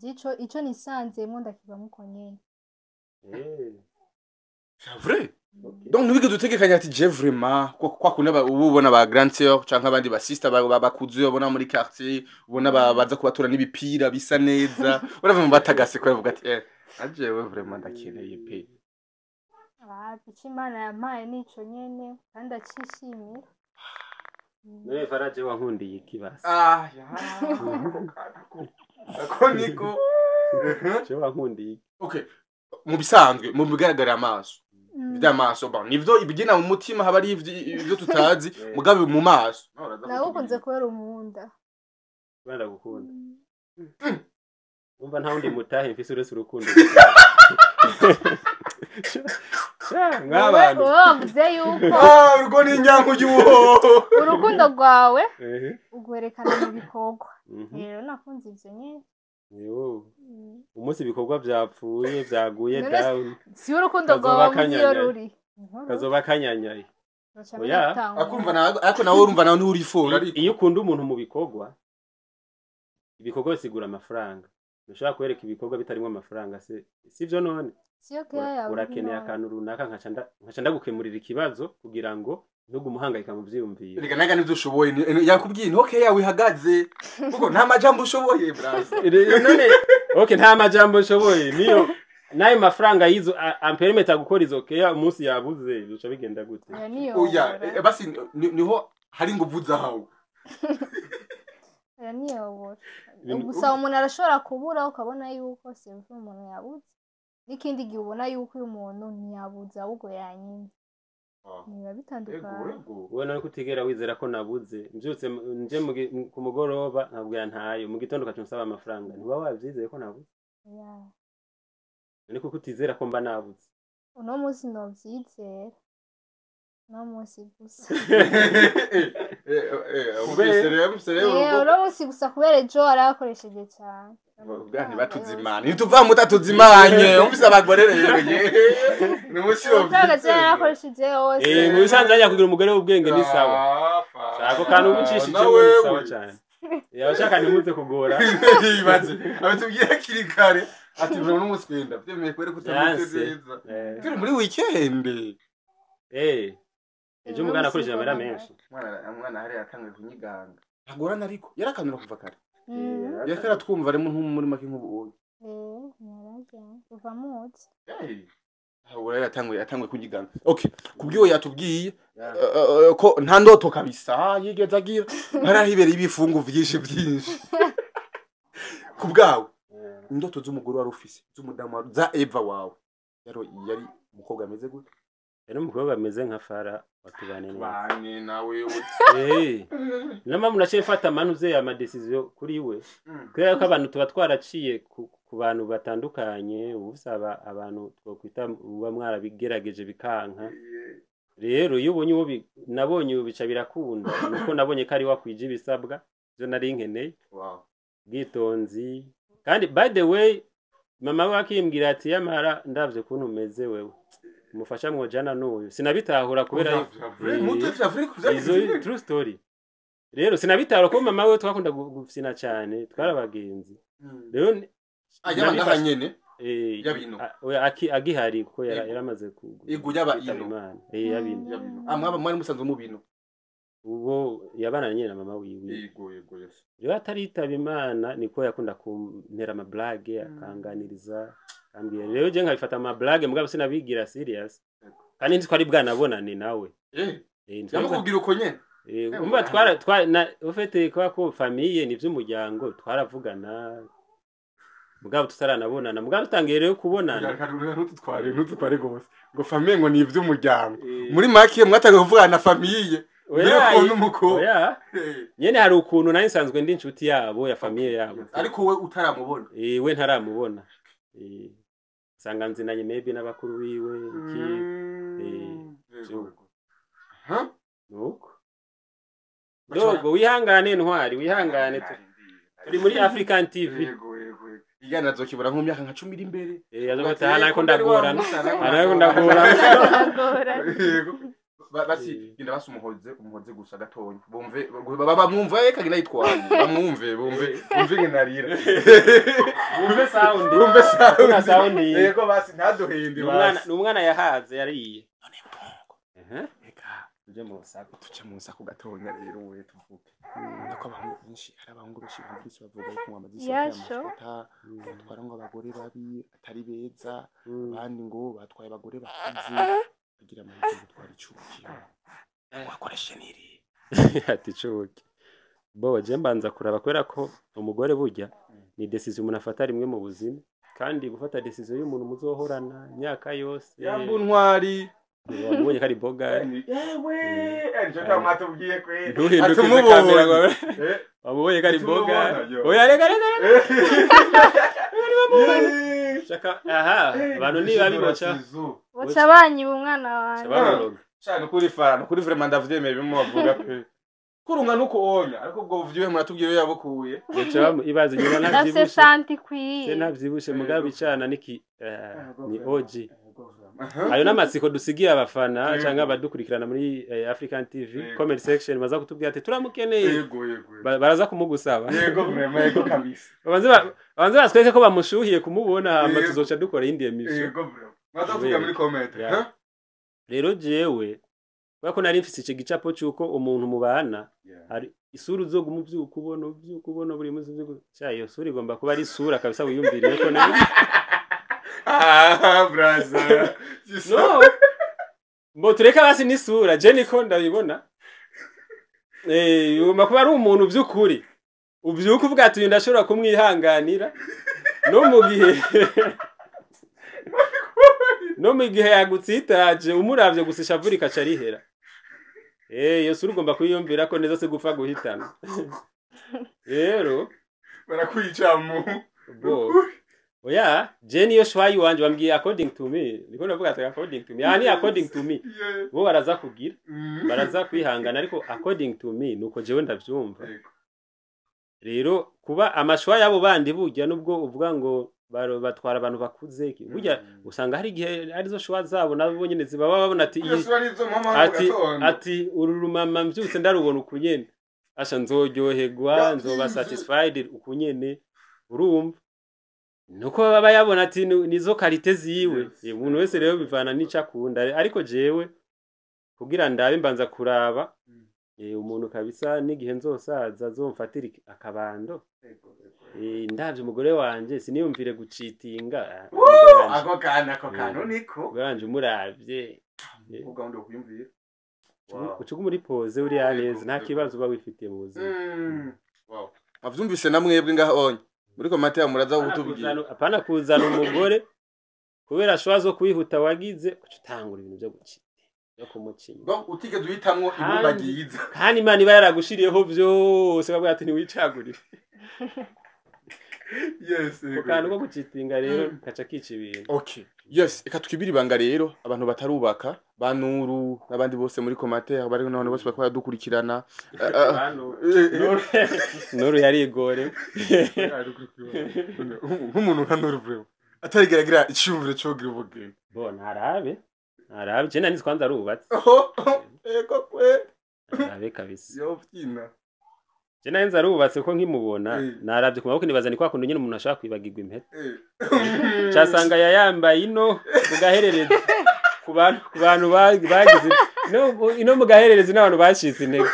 Speaker 2: Ico ico nisanzemwo ndakibamwo uko nyene.
Speaker 4: Vrai? Donc ntiwigeze utegekanya ati je vraiment kwa kundi uba ubona ba grand sœur canke abandi ba sister bakuze ubona muri quartier, ubona baza kubatura n'ibipira bisa neza, urava mu batagase ko bavuga ati ajewe vraiment ndakeneye pe.
Speaker 2: Wapi, ico Imana yampaye nico nyene kandi ndacishimira.
Speaker 3: None Faraje wankundiye iki basi?
Speaker 4: Ah ya, ako niko.
Speaker 3: Je wankundiye iki?
Speaker 4: Okay, mu bisanzwe, mu bigaragarira amaso, vy'amaso, bon, nivyo ibigina mu mutima haba ari ivyo tutazi, mugabe mu maso.
Speaker 2: Nagukunze kubera umunda.
Speaker 3: Kubera ndagukunda. Umva, nta wundi mutahe mfise uretse urukundo. Sha, nk'abantu.
Speaker 2: Wowe wavuze yuko
Speaker 4: Ah, urwo ni inyanku y'ubuhoho.
Speaker 2: Urukundo rwawe ugwerekana mu bikorwa. Rero nakunze ivyo nyene.
Speaker 3: Yo. Umunsi ibikorwa vyapfuye, vyaguye
Speaker 2: None
Speaker 3: down,
Speaker 2: si urukundo
Speaker 3: Kazoba
Speaker 2: rwawe uzi iyo
Speaker 3: kanyanyaye.
Speaker 2: ruri.
Speaker 3: Kazoba kanyanyaye. Oya.
Speaker 4: Akumva nawe, ariko nawe urumva nawe nturifora ariko.
Speaker 3: Iyo ukunda umuntu mu bikorwa, ibikorwa bisigura amafaranga. Ntushobora kwereka ibikorwa bitarimo amafaranga, se sivyo none?
Speaker 2: Siyo keya yawe.
Speaker 3: Urakeneye akantu runaka, nkaca ndagukemurira ikibazo kugira ngo ntugume uhangayika mu vyiyumviro.
Speaker 4: Reka naga nivyo ushoboye yakubwiye ntoke yawe ihagaze kuko nta majambo ushoboye, braza.
Speaker 3: Rero none okay, nta majambo nshoboye, niyo n'ayo mafaranga y'izo ampermeta gukora izo keya, umunsi yabuze bica bigenda gute?
Speaker 2: Niyo.
Speaker 4: Oya, basi niho hari inguvu zawe.
Speaker 2: Oya, niyobora. Gusa umuntu arashobora kubura ukabona yuko simva umuntu yabuze. N'ikindi gihe ubona yuko uyu muntu ntiyabuze ahubwo yanyimye. Niba bitandukanye.
Speaker 3: Wowe none kutigera wizera ko nabuze, mbyutse nje ku mugoroba nkabwira ntayo, mu gitondo ukaca unsaba amafaranga, ntiba wavyizeye ko nabuze?
Speaker 2: Yeah.
Speaker 3: None kuko utizera ko mba nabuze?
Speaker 2: Uno munsi novyizera. Uno munsi gusa. Uno munsi gusa kubera ejo arakoresheje cyane.
Speaker 4: Ntibatuzimane, ntituva mutatuzimanye, umvise abagore rero ni umunsi
Speaker 2: yarakoresheje hose.
Speaker 3: Mu bisanzwe ajya kugira umugore w'ubwenge ni sawa. Ako kantu ubucishije ni sawa cyane. Yabashaka ntimuze kugora.
Speaker 4: Ibaze, abitubwira hakiri kare ati bro n'umunsi kwenda byemeye kubera kutamutse neza. Turi muri weekend.
Speaker 3: Ejo mugana akoresheje amahera menshi.
Speaker 4: Mwana hari yatangiye kunyiganga. Agorana ariko yarakanura kuva kare. Yakara twumva arimo muri make nk'ubu oyo.
Speaker 2: Yaraje kuva mutse.
Speaker 4: Ahubwo yatanguye kunyiganga. Okay, kubwiyo yatubwiye ko nta ndoto kabisa yigeze agira. Harahibereye ibifungu vyinshi byinshi. Kubwawe indoto z'umugore wari ufise, z'umudamu za Eva wawe. Yari umukobwa ameze gute?
Speaker 3: Yari umukobwa ameze nka Fara watubane neza.
Speaker 4: Bane nawe.
Speaker 3: Niyo mpamvu naciye mfata amanuze ya amadecision kuri we. Kubera ko abantu tuba twaraciye ku bantu batandukanye, ubusaba abantu twokwita muba mwarabigerageje bikanka. Rero iyo ubonye uwo nabonye ubu bica birakunda, nuko nabonye ko ari wakwije ibisabwa byo nari nkeneye.
Speaker 4: Wow.
Speaker 3: Bwitonzi. Kandi by the way mama we akimbwira ati yamara ndavye kuntu umeze wewe. Umufasha mwojana n'uyu. Sinabitahura kubera izo true story. Rero sinabitahura ko mama we twakunda gufyina cyane, twarabagenzi. Rero
Speaker 4: ajya ngaha nyene yabino.
Speaker 3: Oya agihari kuko yaramaze
Speaker 4: yaba ino.
Speaker 3: Yabino.
Speaker 4: Amwaba mwari musanzwe mu bino.
Speaker 3: Ubo yabana nyene na mama wiwe.
Speaker 4: Yego yes.
Speaker 3: Rero ataritaba Imana niko yakunda kuntera ama blague akanganiriza. Ambwiye rero je nkabifata ama blague mugabo sinabigira serious. Kandi nzi ko ari bwanabonane nawe.
Speaker 4: Yamukubwira uko nyene.
Speaker 3: Umva twara na ufite kwa ko famille ni by'umuryango twaravugana. Mugabo tutaranabonana, mugabo tutangiye rero kubonana.
Speaker 4: Ntutware gose. Ngo famille ngo ni iby'umuryango. Muri make mwatangiye kuvugana na famille.
Speaker 3: Oya. Nyene hari ukuntu nari nsanzwe ndi inshuti yabo ya famille yabo.
Speaker 4: Ariko we utaramubona.
Speaker 3: We ntaramubona. Sanga nzinanye maybe n'abakuru biwe iki nuko dogo wihangane ntwari wihangane turi muri African TV.
Speaker 4: Yego igana azokibura nko myaka nka 10 iri imbere.
Speaker 3: Azobata ariko ndagorana.
Speaker 4: Yego basi genda basi umuhoze gusa gatonya bumve bamwumva reka gina yitwaye bamwumve bumve ngenarira
Speaker 3: bumve sound
Speaker 4: bumve sound yego basi ntaduhinde basi
Speaker 3: n'umwana yahaze yariye
Speaker 4: none mpongo
Speaker 3: reka tuje mu sako
Speaker 4: tuje mu sako gatonya rero we tuvuge nako abahungu benshi hari abahungu benshi bumvise bavuga ko amazisi y'amafata batwara ngo abagore babi atari beza abandi ngo batwaye abagore bakuze kugira amahirwe gutwara icuki wakoreshe niri
Speaker 3: ati cuki bo je mbanza kuraba kubera ko umugore burya ni decision umuntu afata rimwe mu buzima kandi gufata decision y'umuntu muzohorana imyaka yose
Speaker 4: yambu ntwari
Speaker 3: wamubonye kari boga
Speaker 4: yewe ejo tamatubwiye kwe
Speaker 3: ntuhindukize kamera wamubonye kari boga oya reka shaka aha abantu ni babi boca
Speaker 2: boca banyiba umwana wanjye
Speaker 4: cyane kuri fara kuri vraiment ndavyemeye bimwe bavuga pe kurunga nuko onya ariko ubwo buvyiwe muratubwiye yabukuye
Speaker 3: boca ibaze nyuma
Speaker 2: ntavyibushe santi kwiye
Speaker 3: se ntavyibushe mugabe icana niki ni OG ayo namatsiko dusigiye abafana cyangwa abadukurikirana muri African TV comment section baza kutubwira ati turamukeneye
Speaker 4: yego
Speaker 3: baraza kumugusaba
Speaker 4: yego vraiment yego kabisa
Speaker 3: babanze basweke ko bamushuhiye kumubona hama tuzoca dukora indi emission
Speaker 4: yego vraiment mwatubwira muri comment
Speaker 3: rero jewe kubera ko nari mfise ico gicapo cyuko umuntu mubana hari isura uzoguma uvyuka ubona buri munsi cya iyo sura igomba kuba ari isura kabisa wiyumviriye ko nayo
Speaker 4: braza
Speaker 3: no mbo tureka basi n'isura je niko ndabibona ugomba kuba ari umuntu by'ukuri ubyuka uvuga ati ndashobora kumwihanganira no mu gihe No mu gihe yagutsitaje umuravye gusa ishavu rikaca rihera. Iyo sura ugomba kuyiyumvira ko neza se gupfa guhitana. Rero
Speaker 4: barakwica mu
Speaker 3: bo. Oya, je niyo choix wanje wambwiye according to me. Niko ndavuga ati according to me. Yani according to me. Bo baraza kugira, baraza kwihangana, ariko according to me nuko jewe ndavyumva. Rero kuba ama choix yabo bandi burya nubwo uvuga ngo batwara abantu bakuze, burya usanga hari igihe arizo choix zabo nabo nyene zibaba babona ati ati uru rumama mvyutse ndarubona ukunyene, asha nzoryoherwa, nzoba satisfied ukunyene. Urumva nuko baba yabona ati nizo qualité ziwe. Umuntu wese rero bivana n'ico akunda, ariko jewe kugira ndabe mbanza kuraba umuntu kabisa n'igihe nzosaza azomfatira akabando. Ndavye umugore wanje siniyumvire gucitinga.
Speaker 4: Ako kana niko
Speaker 3: wanje umuravye
Speaker 4: ubwo ndo kuyumvira
Speaker 3: ucuga muri pose uri neza, nta kibazo uba wifitiye mu buzima.
Speaker 4: Wow, avyumvise namwebwe ngaho onye muri commentaire muraza kutubwira.
Speaker 3: Apana kuzana umugore kubera choix zo kwihuta wagize ucutangura ibintu byo gucita yo kumucinya.
Speaker 4: Donc utigeze uhitamwo ibumba ryiza
Speaker 3: kandi Imana iba yaragushiriyeho byose bavuga ati ntiwicagurire.
Speaker 4: Yes,
Speaker 3: kukantu ko gucitinga rero kaca kica ibintu.
Speaker 4: Okay, yes, eka twibira ibanga rero abantu batarubaka banuru n'abandi bose muri commentaire bari n'abantu bose bakora dukurikirana.
Speaker 3: Nuru yarigore
Speaker 4: nk'umuntu nka Nuru bro atarigeragira icyumviro cyo kugira ubugeni.
Speaker 3: Bo ntarabe je nani kwanza arubatse.
Speaker 4: Ego kwe
Speaker 3: ntarabe kabisa
Speaker 4: yo byina.
Speaker 3: Je nani arubatse ko nkimubona naravye ku maboko nibaza ni kwa kundi nyine umuntu ashaka kwibagirwa impeta. Casanga yayambaye ino mugaherereza ku bantu bagize ino mugaherereza n'abantu bashitse intege.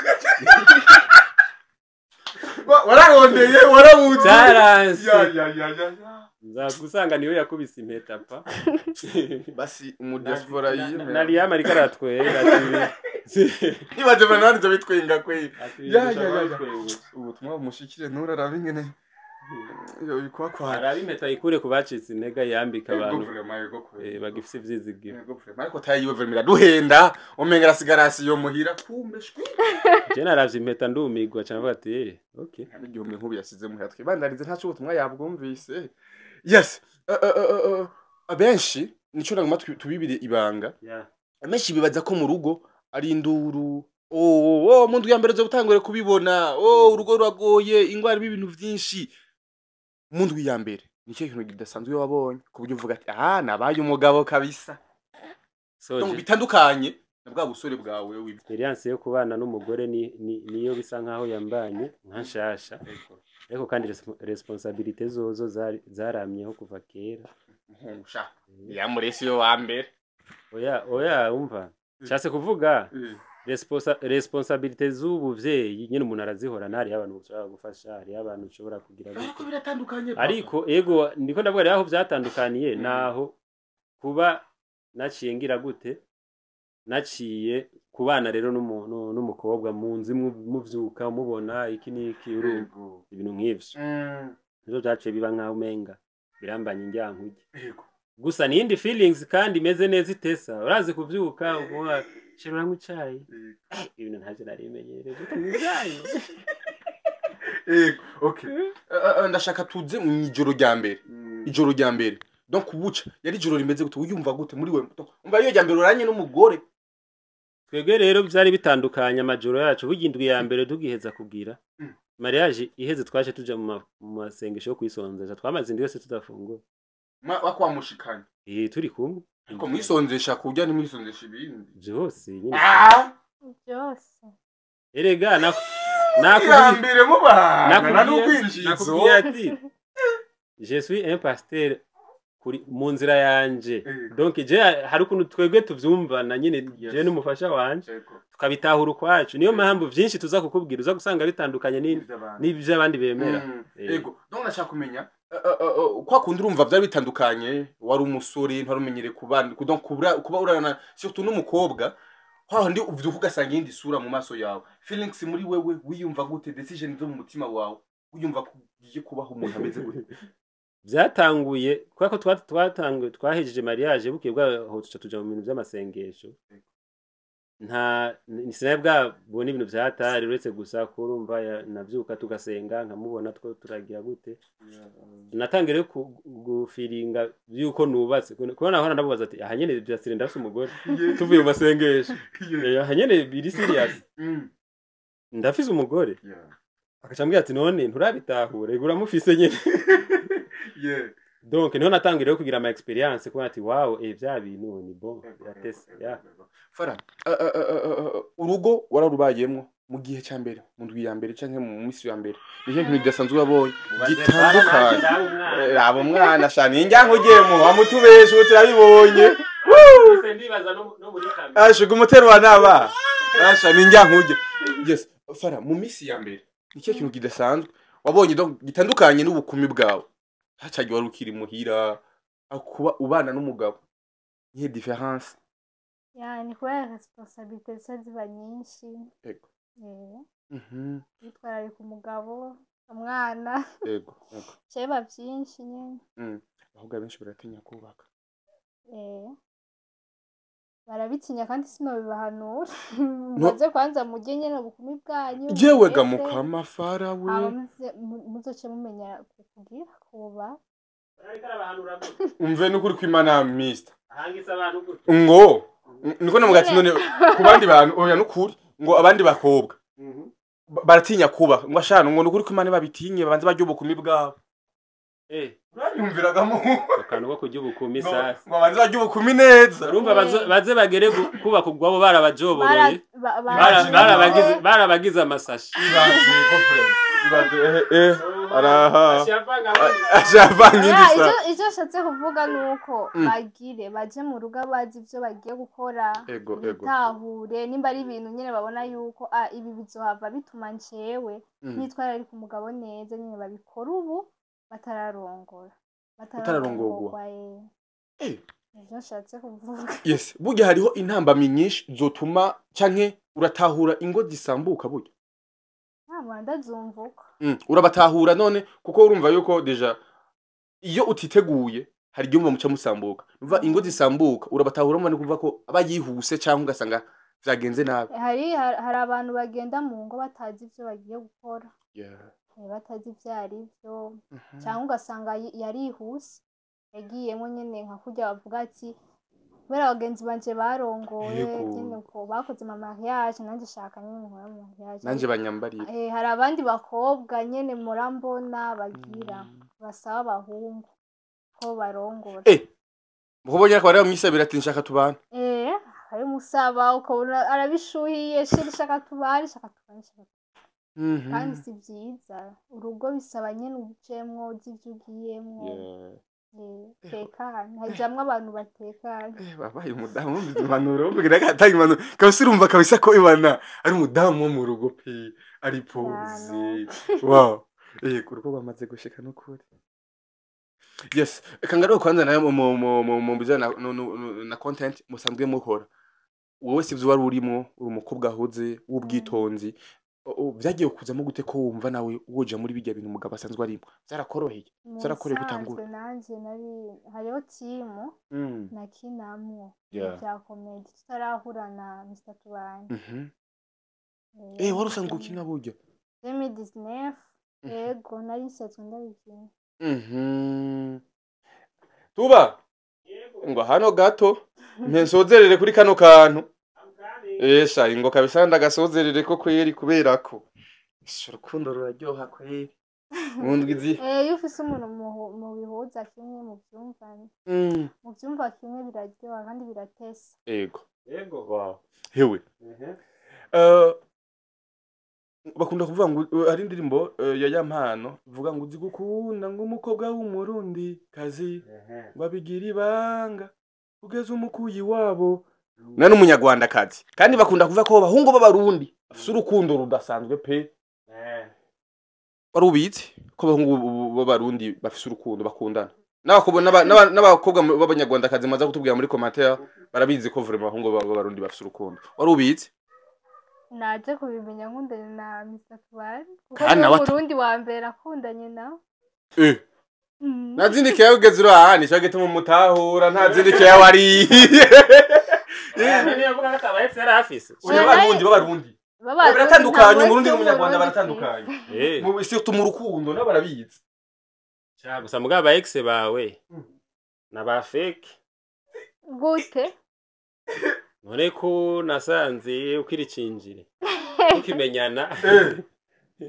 Speaker 4: Wararondeye warabuze.
Speaker 3: Yaranse.
Speaker 4: Ya.
Speaker 3: Nzagusanga niwe yakubise impeta pa.
Speaker 4: Basi mu diaspora yime.
Speaker 3: Na Liam ariko aratwera ati
Speaker 4: nibaze banani zo bitwenga kwe. Ya. Ubutumwa bumushikire nturarabe ingene yo bikwa kwa.
Speaker 3: Arabe impeta ikure kubacitse intega yambika abantu. Bagifise ivyizigiro.
Speaker 4: Ariko tayiwe vermira duhenda omenga arasigarasi yo muhira kumbe shwi.
Speaker 3: Je naravye impeta ndumigwa cyane avuga ati okay.
Speaker 4: Igihumbi nkubu yasize muhira twibandarize ntaco ubutumwa yabwumvise. Yes, abenshi nico naguma tubibire ibanga. Abenshi bibaza ko mu rugo ari induru. Oh, mu ndwi ya mbere zo gutangure kubibona. Oh, urugo ruragoye, ingwara ibintu vyinshi. Mu ndwi ya mbere nicyo kintu kidasanzwe wabonye ku buryo uvuga ati ah nabaye umugabo kabisa.
Speaker 3: So
Speaker 4: bitandukanye na bwa busore bwawe wibi.
Speaker 3: Experience yo kubana n'umugore niyo bisa nkaho yambanye nka nshasha. Ariko kandi responsabilité zozo zaramyeho kuva kera.
Speaker 4: Nkusha. Ya muresi yo wa mbere.
Speaker 3: Oya umva. Cyase kuvuga responsabilité z'ubuvyeyi nyine umuntu arazihorana, hari abantu ushobora gufasha, hari abantu ushobora kugira.
Speaker 4: Ariko biratandukanye.
Speaker 3: Ariko ego ndiko ndavuga rero aho byatandukaniye naho kuba naciye ngira gute, naciye kubana rero n'umukobwa mu nzu muvyuka mubona iki niki urumva ibintu nk'ivyo. Nizo byaciye biba nkaho umenga birambanye injyankuge. Gusa nindi feelings kandi imeze neza itesa urazi kuvyuka uvuga shirura nk'icayi ibintu ntavyo narimenyereje kuvyuka.
Speaker 4: Ego okay, ndashaka tuze mu ijoro rya mbere. Ijoro rya mbere donc buca yari ijoro rimeze gute, uyumva gute muri we? Umva iyo rya mbere uranye n'umugore.
Speaker 3: Twebwe rero byari bitandukanye amajoro yacu bugindwi ya mbere tugiheza kugira mariage iheze twaje tuja mu masengesho yo kwisonzesha, twamaze indwi yose tudafungura.
Speaker 4: Wakwamushikanye?
Speaker 3: Turi kumwe.
Speaker 4: Ariko mwisonzesha kurya ntimwisonzesha ibindi
Speaker 3: byose nyine.
Speaker 2: Byose.
Speaker 3: Erega
Speaker 4: nakubwira mubana n'ukwinjizo.
Speaker 3: Nakubwiye ati je suis un pasteur kuri mu nzira yanje. Donc je hari ukuntu twebwe tuvyumvana nyine je n'umufasha wanje tukabitahura ukwacu. Niyo mpamvu vyinshi tuza kukubwira uza gusanga bitandukanye n'ibyo abandi bemera.
Speaker 4: Ego donc nashaka kumenya kwa kundi urumva byari bitandukanye, wari umusore ntarumenyere kubana donc kuba urana surtout n'umukobwa handi uvyuka ugasanga iyindi sura mu maso yawe. Feelings muri wewe wiyumva gute, decision zo mu mutima wawe wiyumva kugiye kubaho umuntu ameze gute?
Speaker 3: Byatanguye kubera ko twatanguye, twahejeje mariage, bukeye bwaho tuca tuja mu bintu by'amasengesho. Nta sinari bwabona ibintu vyatari, uretse gusa kurumva navyuka tugasenga, nkamubona two turagira gute. Natangiye rero gufiringa yuko nubatse, kubona nahora ndamubaza ati: "Aha nyene vyasire, ndafise umugore?" Tuvuye mu masengesho. Aha nyene biri serious, ndafise umugore. Akaca ambwira ati: "None nturabitahura? Ego, uramufise nyene." Donc niho natangiye rero kugira ama expérience, kubona ati: "Wow, vya bintu ni bon, biratese ya."
Speaker 4: Fara, urugo wararubayemwo. Mu gihe cya mbere, mu ndwi ya mbere canke mu minsi ya mbere, ni ikihe kintu kidasanzwe wabonye gitandukanye? Raba umwana shana injyango ugiyemo wamutubesha, ubu turabibonye. Asha umuterwa naba asha ni injyango ujye. Yes, Fara, mu minsi ya mbere ni ikihe kintu kidasanzwe wabonye, donc gitandukanye n'ubukumi bwawe hacagiye wari ukiri muhira, aho kuba ubana n'umugabo? Nihe différence?
Speaker 2: Ya, ni kubera responsabilité zica ziba nyinshi. Kwitwararika umugabo, umwana,
Speaker 4: Ego ego.
Speaker 2: bica biba vyinshi nyene.
Speaker 4: Ahubwo abenshi baratinya kubaka.
Speaker 2: Barabitinya kandi sinobibahanura. Muze kwanza murye nyene ubukumi bwanyu.
Speaker 4: Jewe ga
Speaker 2: muheze,
Speaker 4: mukama Fara we.
Speaker 2: Hama muzoce mumenya kugira kuba.
Speaker 4: Umve n'ukuri kw'Imana, mister, ngo niko namuga ati: "None ku bandi bantu, oya, nukuri ngo abandi bakobwa baratinya kuba ngo ashana ngo nukuri kw'Imana babitinye, babanze barye ubukumi bwabo." Uranyumviragamo?
Speaker 3: Akantu ko kurya ubukumi sasa.
Speaker 4: Ngo babanze barye ubukumi neza.
Speaker 3: Urumva baze bagere kubaka ubwabo barabajoboroye. Barabagize amasashi.
Speaker 4: Ibaze ko vraiment, ibaze, araha ashavanga indi
Speaker 2: Ya,
Speaker 4: sa.
Speaker 2: Icyo nshatse kuvuga ni uko bagire baje mu rugo bazi ibyo bagiye gukora,
Speaker 4: Ego ego.
Speaker 2: bitahure nimba ari ibintu nyine babona yuko ibi bizohava bituma ncewe nitwararika umugabo neza nyine, babikora ubu batararongora.
Speaker 4: Batararongorwa.
Speaker 2: Nivyo nshatse kuvuga.
Speaker 4: Yes, burya hariho intambamyi nyinshi zotuma canke uratahura ingo zisambuka burya?
Speaker 2: Ntabwo ndazumva uko.
Speaker 4: Urabatahura none, kuko urumva yuko déjà iyo utiteguye hari igihe umva muca musambuka. Umva, ingo zisambuka urabatahura, mva ni kuvuga ko aba yihuse cyangwa ugasanga vyagenze nabi.
Speaker 2: Hari abantu bagenda mu ngo batazi ivyo bagiye gukora. Batazi ivyo ari byo, cyangwa ugasanga yarihuse, yagiyemo nyene nka kurya bavuga ati: "Kubera bagenzi banje barongoye, nyene uko bakoze ama mariage, nanjye shaka nyene nkora ama mariage."
Speaker 4: Nanje banyambarira.
Speaker 2: Hari abandi bakobwa nyene murambona bagira basaba abahungu ko barongora.
Speaker 4: Mukobwa ko bari bamwisabira ati: "Nshaka tubana."
Speaker 2: Arabimusaba, ukabona arabishuhiye: "Chéri, shaka tubane, shaka tubane, shaka tubane." Kandi si byiza. Urugo bisaba nyene ujemwo uzi ivyo ugiyemwo. Tekanye, hajamwo abantu batekanye.
Speaker 4: Babaye umudamu wumvise impanuro, wumvira ko atanga impanuro kabisa, urumva kabisa ko ibana ari umudamu wo mu rugo pe, ari posé. Wow, urugo rwamaze gushika n'ukuri. Yes, reka ngaruke kwanza nayo mu bijanye na, no, no, no, na content musanzwe mukora. Wowe sivyo wari urimo, uri umukobwa ahuze w'ubwitonzi. Vyagiye kuzamo gute ko wumva nawe woja muri bijya bintu umugabo asanzwe arimo? Vyarakoroheye?
Speaker 2: Mu
Speaker 4: Vyarakoroheye
Speaker 2: bisanzwe
Speaker 4: gutangura?
Speaker 2: nanje nari hariho team nakinamwo vya comedy tutarahura na Mr Tubane.
Speaker 4: Wari usanzwe ukina burya?
Speaker 2: 2019, yego, nari nsanzwe ndabikina.
Speaker 4: Tuba ngo hano gato mpensozerere kuri kano kantu. Esha ingo kabisa ndagasozerere ko kweri, kubera ko Esha, urukundo ruraryoha kweri. Mu ndwi zi
Speaker 2: Iyo ufise umuntu mubihuza kimwe, muvyumvane, muvyumva kimwe, biraryoha kandi biratesa.
Speaker 4: Ego.
Speaker 3: Yego.
Speaker 4: Wow. Hewe. Bakunda kuvuga ngo hari indirimbo ya Mpano ivuga ngo uzi gukunda ngo umukobwa w'umurundi kazi ngo abigira ibanga ugeze umukuyi wabo na n'umunyarwandakazi, kandi bakunda kuvuga ko abahungu b'abarundi bafise urukundo rudasanzwe pe. Wari ubizi ko abahungu b'abarundi bafise urukundo, bakundana n'abakobwa n'abakobwa b'abanyarwandakazi? Maze kutubwira muri commentaire, barabizi ko vraiment abahungu b'abarundi bafise urukundo. Wari ubizi?
Speaker 2: Naje kubimenya nkundanye na Mr Tubane, kuko
Speaker 4: Kandi
Speaker 2: niwe
Speaker 4: nawe
Speaker 2: murundi wa mbere akundanye nawe.
Speaker 4: Nta zindi keya ugeze uri aha nico gituma umutahura, nta zindi keya wariye.
Speaker 3: Niyo mvuga ko ata ba ex yari afise.
Speaker 4: Oya, Abarundi b'Abarundi baratandukanye, Umurundi n'Umunyarwanda baratandukanye. Mu surtout mu rukundo nabo barabizi.
Speaker 3: Sha, gusa mugabo aba ex bawe na ba fake.
Speaker 2: Gute?
Speaker 3: None ko nasanze ukiricinjire ukimenyana.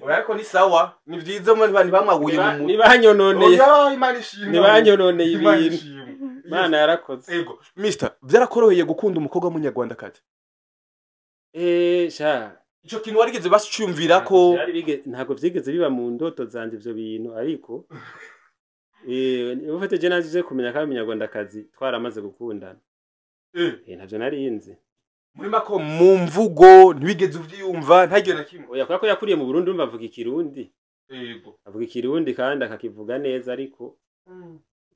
Speaker 4: Oya, ariko ni sawa, ni vyiza mu bantu bamwaguye mu mutwe.
Speaker 3: Ntibanyononeye.
Speaker 4: Oya, Imana ishimwe.
Speaker 3: Ntibanyononeye
Speaker 4: Imana
Speaker 3: ibintu.
Speaker 4: ishimwe.
Speaker 3: Imana yarakoze.
Speaker 4: Ego mister, byarakoroheye gukunda umukobwa w'Umunyarwandakazi?
Speaker 3: Sha.
Speaker 4: Ico kintu warigeze basicumvira ko?
Speaker 3: Ntabwo vyigeze biba mu ndoto zanje ivyo bintu, ariko ufite je naje kumenya ko ari Umunyarwandakazi twaramaze gukundana. Ntavyo narinzi.
Speaker 4: Muri mako mu mvugo ntiwigeze uvyiyumva ntagiye na kimwe?
Speaker 3: Oya, kubera ko yakuriye mu Burundi, urumva avuga Ikirundi. Avuga Ikirundi kandi akakivuga neza, ariko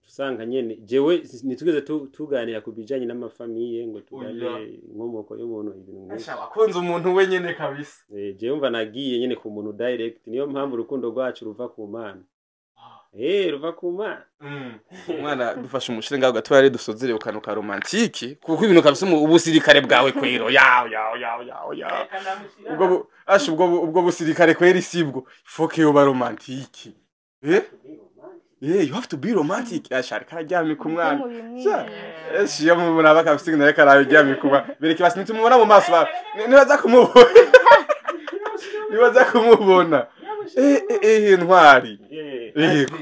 Speaker 3: usanga nyene jewe ntitugeze tuganira ku bijanye n'ama famille ngo tuganire inkomoko y'umuntu, ibintu nk'ivyo.
Speaker 4: Asha, wakunze umuntu wenyene kabisa.
Speaker 3: Jewe mva nagiye nyene ku muntu direct, niyo mpamvu urukundo rwacu ruva ku Mana, ruva ku Mana.
Speaker 4: Umwana dufashe umushire ngaho gatoya rero dusozere ku kantu ka romantique, kuko ibintu kabisa ubusirikare bwawe kwero ya ya ya ya ya ubwo asha ubwo busirikare kweri sibwo, faut que yoba romantique. You have to be romantic. Asha, ariko araryamye ku mwana. Ese iyo mubona bakafise nawe ariko araryamye ku mwana, bereke basi nitumubona mu maso ba nibaza kumubona, nibaza kumubona. Ntwari. Yego.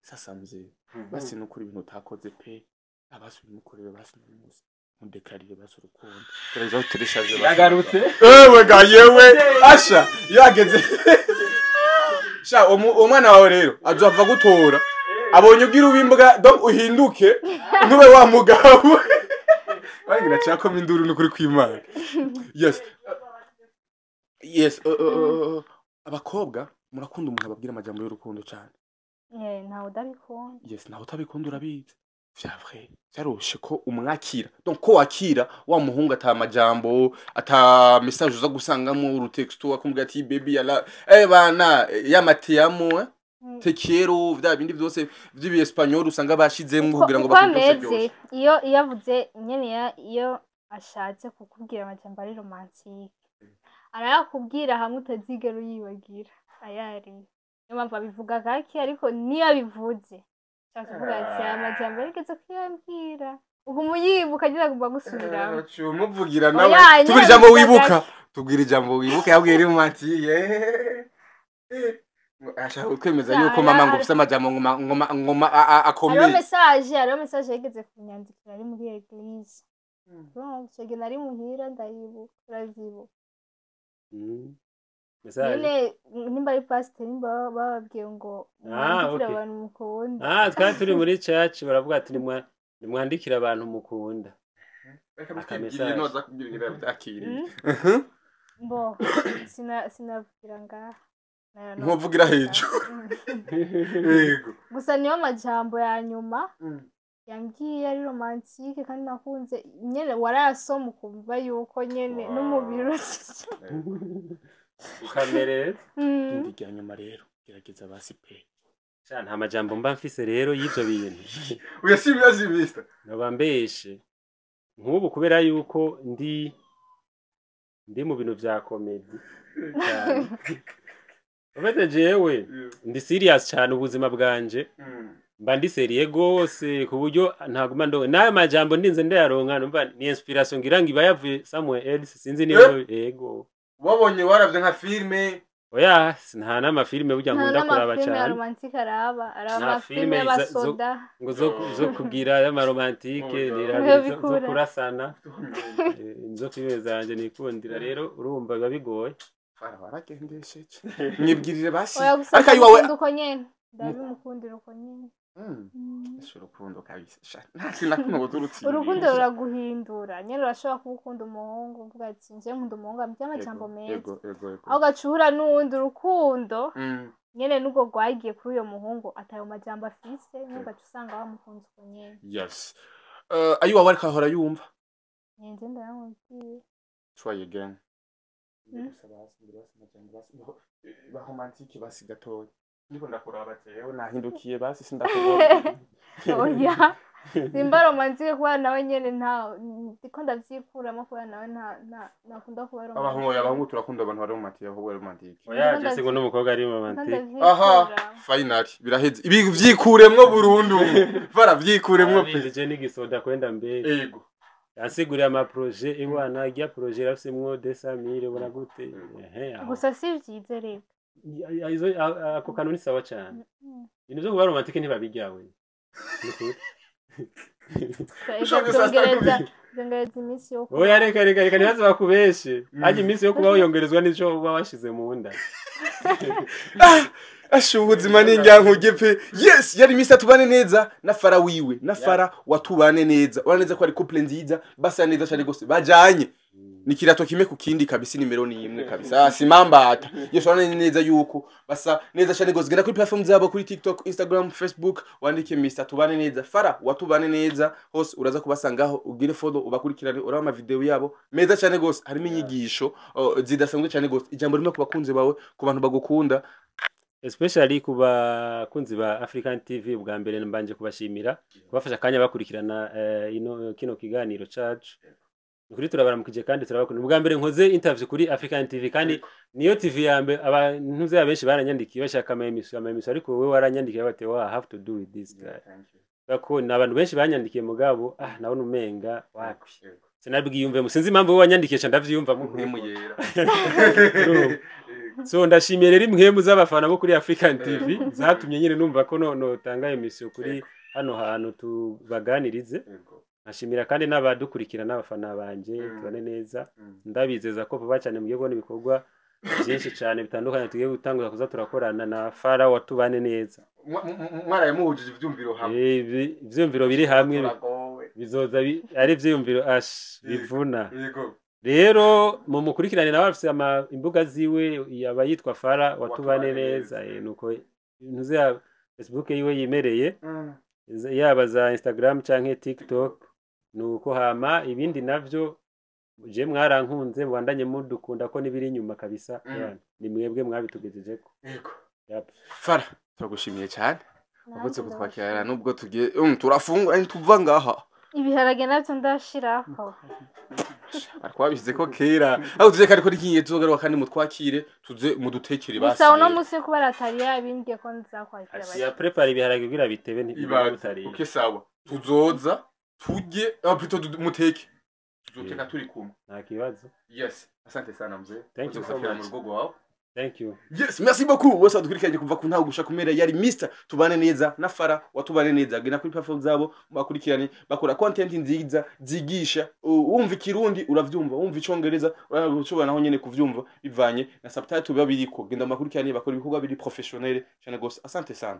Speaker 4: Sasa mzee, basi nukuri ibintu utakoze pe, abasi bimukorere, basi n'umunsi mudekarire basi urukundo, gerageza utereshaje basi.
Speaker 3: Yagarutse.
Speaker 4: Ewe ga yewe, asha yageze sha umwana wawe rero azova gutora abonye ugira ubimbwa, donc uhinduke ntube wa mugabo bagira cyakoma induru nukuri kw'Imana. Yes, abakobwa murakunda umuntu ababwira amajambo y'urukundo cyane.
Speaker 2: Ntawe udabikunda.
Speaker 4: Yes, nawe utabikunda urabizi, vya vrai vyaroshe ko umwakira, donc ko wakira wa muhungu ata majambo, ata message uza gusangamo urutexto akumubwira ati baby yala bana yamatiyamo te quiero, vya bindi vyose vy'ibi espagnol usanga bashizemwo kugira ngo
Speaker 2: Uko
Speaker 4: bakuryoshe
Speaker 2: ameze
Speaker 4: ryoshe.
Speaker 2: Iyo avuze nyene iyo ashatse kukubwira amajambo ari romantique, arayakubwira hamwe utazigera uyibagira ayari. Niyo mpamvu abivuga gake, ariko niyo abivuze nshaka kuvuga ati aya majambo yarigeze kuyambwira, uguma uyibuka agira agomba gusubiramo.
Speaker 4: Umuvugira nawe.
Speaker 2: Oya, nyene
Speaker 4: Tubwira ijambo
Speaker 2: abivuga
Speaker 4: wibuka.
Speaker 2: gake.
Speaker 4: Tubwira ijambo wibuka yabwiye romantique. Ashaka kwemeza yuko mama ngo ufise amajambo ngoma ngoma ngoma
Speaker 2: Hariho
Speaker 4: akomeye.
Speaker 2: message, hariho message yigeze kunyandikira ari muri église. Urumva, ico gihe nari muhira, ndayibuka, uravyibuka?
Speaker 3: Message.
Speaker 2: Nyene nimba ari pasiteri, nimba bababwiye ngo mwandikire abantu mukunda.
Speaker 3: Ah, twari turi muri church, baravuga ati nimwandikire abantu mukunda.
Speaker 4: Reka
Speaker 3: Aka
Speaker 4: bitwibwirire.
Speaker 3: message.
Speaker 4: Noza kubwira ingene byakiriye.
Speaker 2: Bo sinavugira ngaha.
Speaker 4: Ntuvugira hejuru. Yego.
Speaker 2: Gusa niyo majambo ya nyuma yambwiye ari romantique kandi nakunze nyene, warayasoma ukumva yuko nyene n'umubiri urasise.
Speaker 3: Ukamereza.
Speaker 4: Indi rya nyuma rero gerageza basi pe.
Speaker 3: Sha, nta majambo mba mfise rero y'ivyo bintu.
Speaker 4: Oya, si bibazi mister.
Speaker 3: Noba mbeshe nk'ubu kubera yuko ndi mu bintu vya comédie cyane. Ufite jewe ndi serious cyane, ubuzima bwanje mba ndi sérieux gose ku buryo ntaguma ndo n'ayo majambo ndinze ndayaronka, numva ni inspiration ngira ngo iba yavuye somewhere else, sinzi niba yego.
Speaker 4: Wabonye waravye nka filme?
Speaker 3: Oya, nta n'amafilime burya
Speaker 2: Nta
Speaker 3: nkunda kuraba
Speaker 2: n'amafilime ya
Speaker 3: cyane.
Speaker 2: romantique araba, araba
Speaker 3: Nta
Speaker 2: amafilime
Speaker 3: filime
Speaker 2: y'abasoda.
Speaker 3: Ngo zo kugira y'amaromantique.
Speaker 4: Oh,
Speaker 3: Nirabira
Speaker 2: Niyo
Speaker 3: zo
Speaker 2: bikura.
Speaker 3: kurasana. Nizo filime zanje nikundira rero, urumva biba bigoye.
Speaker 4: Fara waragendesheje mwibwirire basi.
Speaker 2: Oya, gusa
Speaker 4: Ariko ayiwawe
Speaker 2: ndamukunda uko nyene, ndabimukundira uko nyene.
Speaker 4: Ese urukundo kabisa sha, nta kintu na kimwe woturutse.
Speaker 2: Urukundo ruraguhindura nyene, urashobora kuba ukunda umuhungu uvuga ati nje nkunda umuhungu ambwira amajambo meza,
Speaker 4: Yego yego yego.
Speaker 2: aho ugacura n'uwundi urukundo nyene n'ubwo rwagiye kuri uyo muhungu atayo majambo afise, nyene ugaca usanga wamukunze uko nyene.
Speaker 4: Yes, ayiwawe ariko ahora yumva.
Speaker 2: Nje ndayamubwiye.
Speaker 4: Try again. Gusa basi mbere basi amajambo basi ba romantique basi gatoya. Ndiko ndakuraba jewe, nahindukiye, basi sindakubona.
Speaker 2: Oya, simba romantique kubera nawe nyene nta ndiko ndavyikuramo, kubera nawe nta nakunda kuba
Speaker 4: Abahungu,
Speaker 2: romantique.
Speaker 4: Abahungu turakunda abantu bari romantique, ahubwo bari romantique.
Speaker 3: Oya, je singo n'umukobwa ari
Speaker 2: Ndiko
Speaker 3: romantique.
Speaker 4: Aha.
Speaker 2: ndavyikuramo.
Speaker 4: Finally biraheze, ibi vyikuremwo burundu, bara vyikuremwo pe.
Speaker 3: Arabizi, je n'igisoda kwenda mbere. Yansiguriye ama projet, iwana irya projet irafisemwo 200,000, ubona gute? Ehe, aho.
Speaker 2: Gusa si vyiza rero.
Speaker 3: Ako kantu ni sawa cyane. Ibintu byo kuba romantique ntibabirya we. Nukuri.
Speaker 4: Ushobora saa sita.
Speaker 2: Byongereza iminsi yo
Speaker 3: Oya, reka reka reka, ntibaze bakubeshe. Hajya iminsi yo kubaho yongerezwa n'ico uba washize mu nda.
Speaker 4: Asha, ubuzima ni injyankuge pe. Yes, yari Mr Tubane Neza na Fara wiwe, na Fara watubane neza. Urabona neza ko ari couple nziza, basa neza cyane gose, bajanye ni kirato kimwe ku kindi kabisa, nimero ni imwe kabisa, simambata. Yes, urabona neza yuko basa neza cyane gose. Genda kuri platform zabo, kuri TikTok, Instagram, Facebook, wandike Mr Tubane Neza, Fara watubane neza, hose uraza kubasangaho. Ugire follow, ubakurikirane, uraba ama video yabo meza cyane gose, harimo inyigisho zidasanzwe cyane gose. Ijambo rimwe ku bakunzi bawe, ku bantu bagukunda.
Speaker 3: Especially ku bakunzi ba African TV, bwa mbere mbanje kubashimira kubafasha akanya bakurikirana ino kino kiganiro cacu. Ukuri turabaramukije kandi turabakunda. Ubwa mbere nkoze interview kuri African TV, kandi niyo TV ya mbere. Abantu ze benshi baranyandikiye bashaka ama emission, ama emission, ariko wowe waranyandikiye bate wa I have to do with this guy. Bako ni abantu benshi banyandikiye, mugabo nabona umenga wapi, sinabwiyumvemo. Sinzi impamvu wowe wanyandikiye ca ndavyiyumvamo.
Speaker 4: Mpemu yera.
Speaker 3: So ndashimiye rero impwemu z'abafana bo kuri African TV zatumye nyine numva ko no notanga emission kuri hano hantu tubaganirize. Nkashimira kandi n'abadukurikira n'abafana banje. Tubane neza. Ndabizeza ko vuba cyane mugiye kubona ibikorwa byinshi cyane bitandukanye tugiye gutangura kuza turakorana na Fara watubane neza.
Speaker 4: Mwaraye muhujije ivyumviro hamwe.
Speaker 3: Ivyumviro biri hamwe
Speaker 4: Turagowe.
Speaker 3: bizoza ari ivyiyumviro ash bivuna. Rero mu mukurikirane nawe, afise ama imbuga ziwe, yaba yitwa Fara watubane
Speaker 4: Watubane
Speaker 3: neza.
Speaker 4: neza.
Speaker 3: Nuko ntuze ya Facebook yiwe yimereye, yaba za Instagram canke TikTok, nuko. Hama ibindi navyo, je mwarankunze, mubandanye mudukunda ko nibiri inyuma kabisa. Yeah, ni mwebwe mwabitugejejeko. Yep.
Speaker 4: Fara, turagushimiye cyane.
Speaker 2: Nanjye
Speaker 4: Wakoze kutwakira
Speaker 2: ndabashimiye.
Speaker 4: nubwo tugiye turafungura, tuva ngaha.
Speaker 2: Ibiharage navyo ndashirako.
Speaker 4: Ariko wabishyize ko kera aho tuze kandi ko rikingiye, tuzogaruka kandi mutwakire, tuze mudutekere basi.
Speaker 2: Gusa uno musi kubera atari yabimbwiye ko nzakwakira.
Speaker 3: Ya prepare ibiharage kugira bitebe
Speaker 4: Ibaze.
Speaker 3: ntibutariye.
Speaker 4: Okay, sawa, tuzoza turye, plutôt muteke, tuzoteka turi kumwe.
Speaker 3: Nta kibazo.
Speaker 4: Yes, asante sana mzee.
Speaker 3: Thank you so
Speaker 4: Tuzokwakira
Speaker 3: much.
Speaker 4: mu rugo rwawe.
Speaker 3: Thank you.
Speaker 4: Yes, merci beaucoup. Wose wadukurikiranye kuva ku ntago gushaka kumera, yari Mr Tubane Neza na Fara watubane neza. Genda kuri platform zabo bakurikirane, bakora content nziza zigisha. Wumva ikirundi uravyumva, wumva icongereza urashobora naho nyene kuvyumva bivanye na subtitle biba biriko. Genda makurikirane, bakora ibikorwa biri professionnel cyane gose. Asante sana.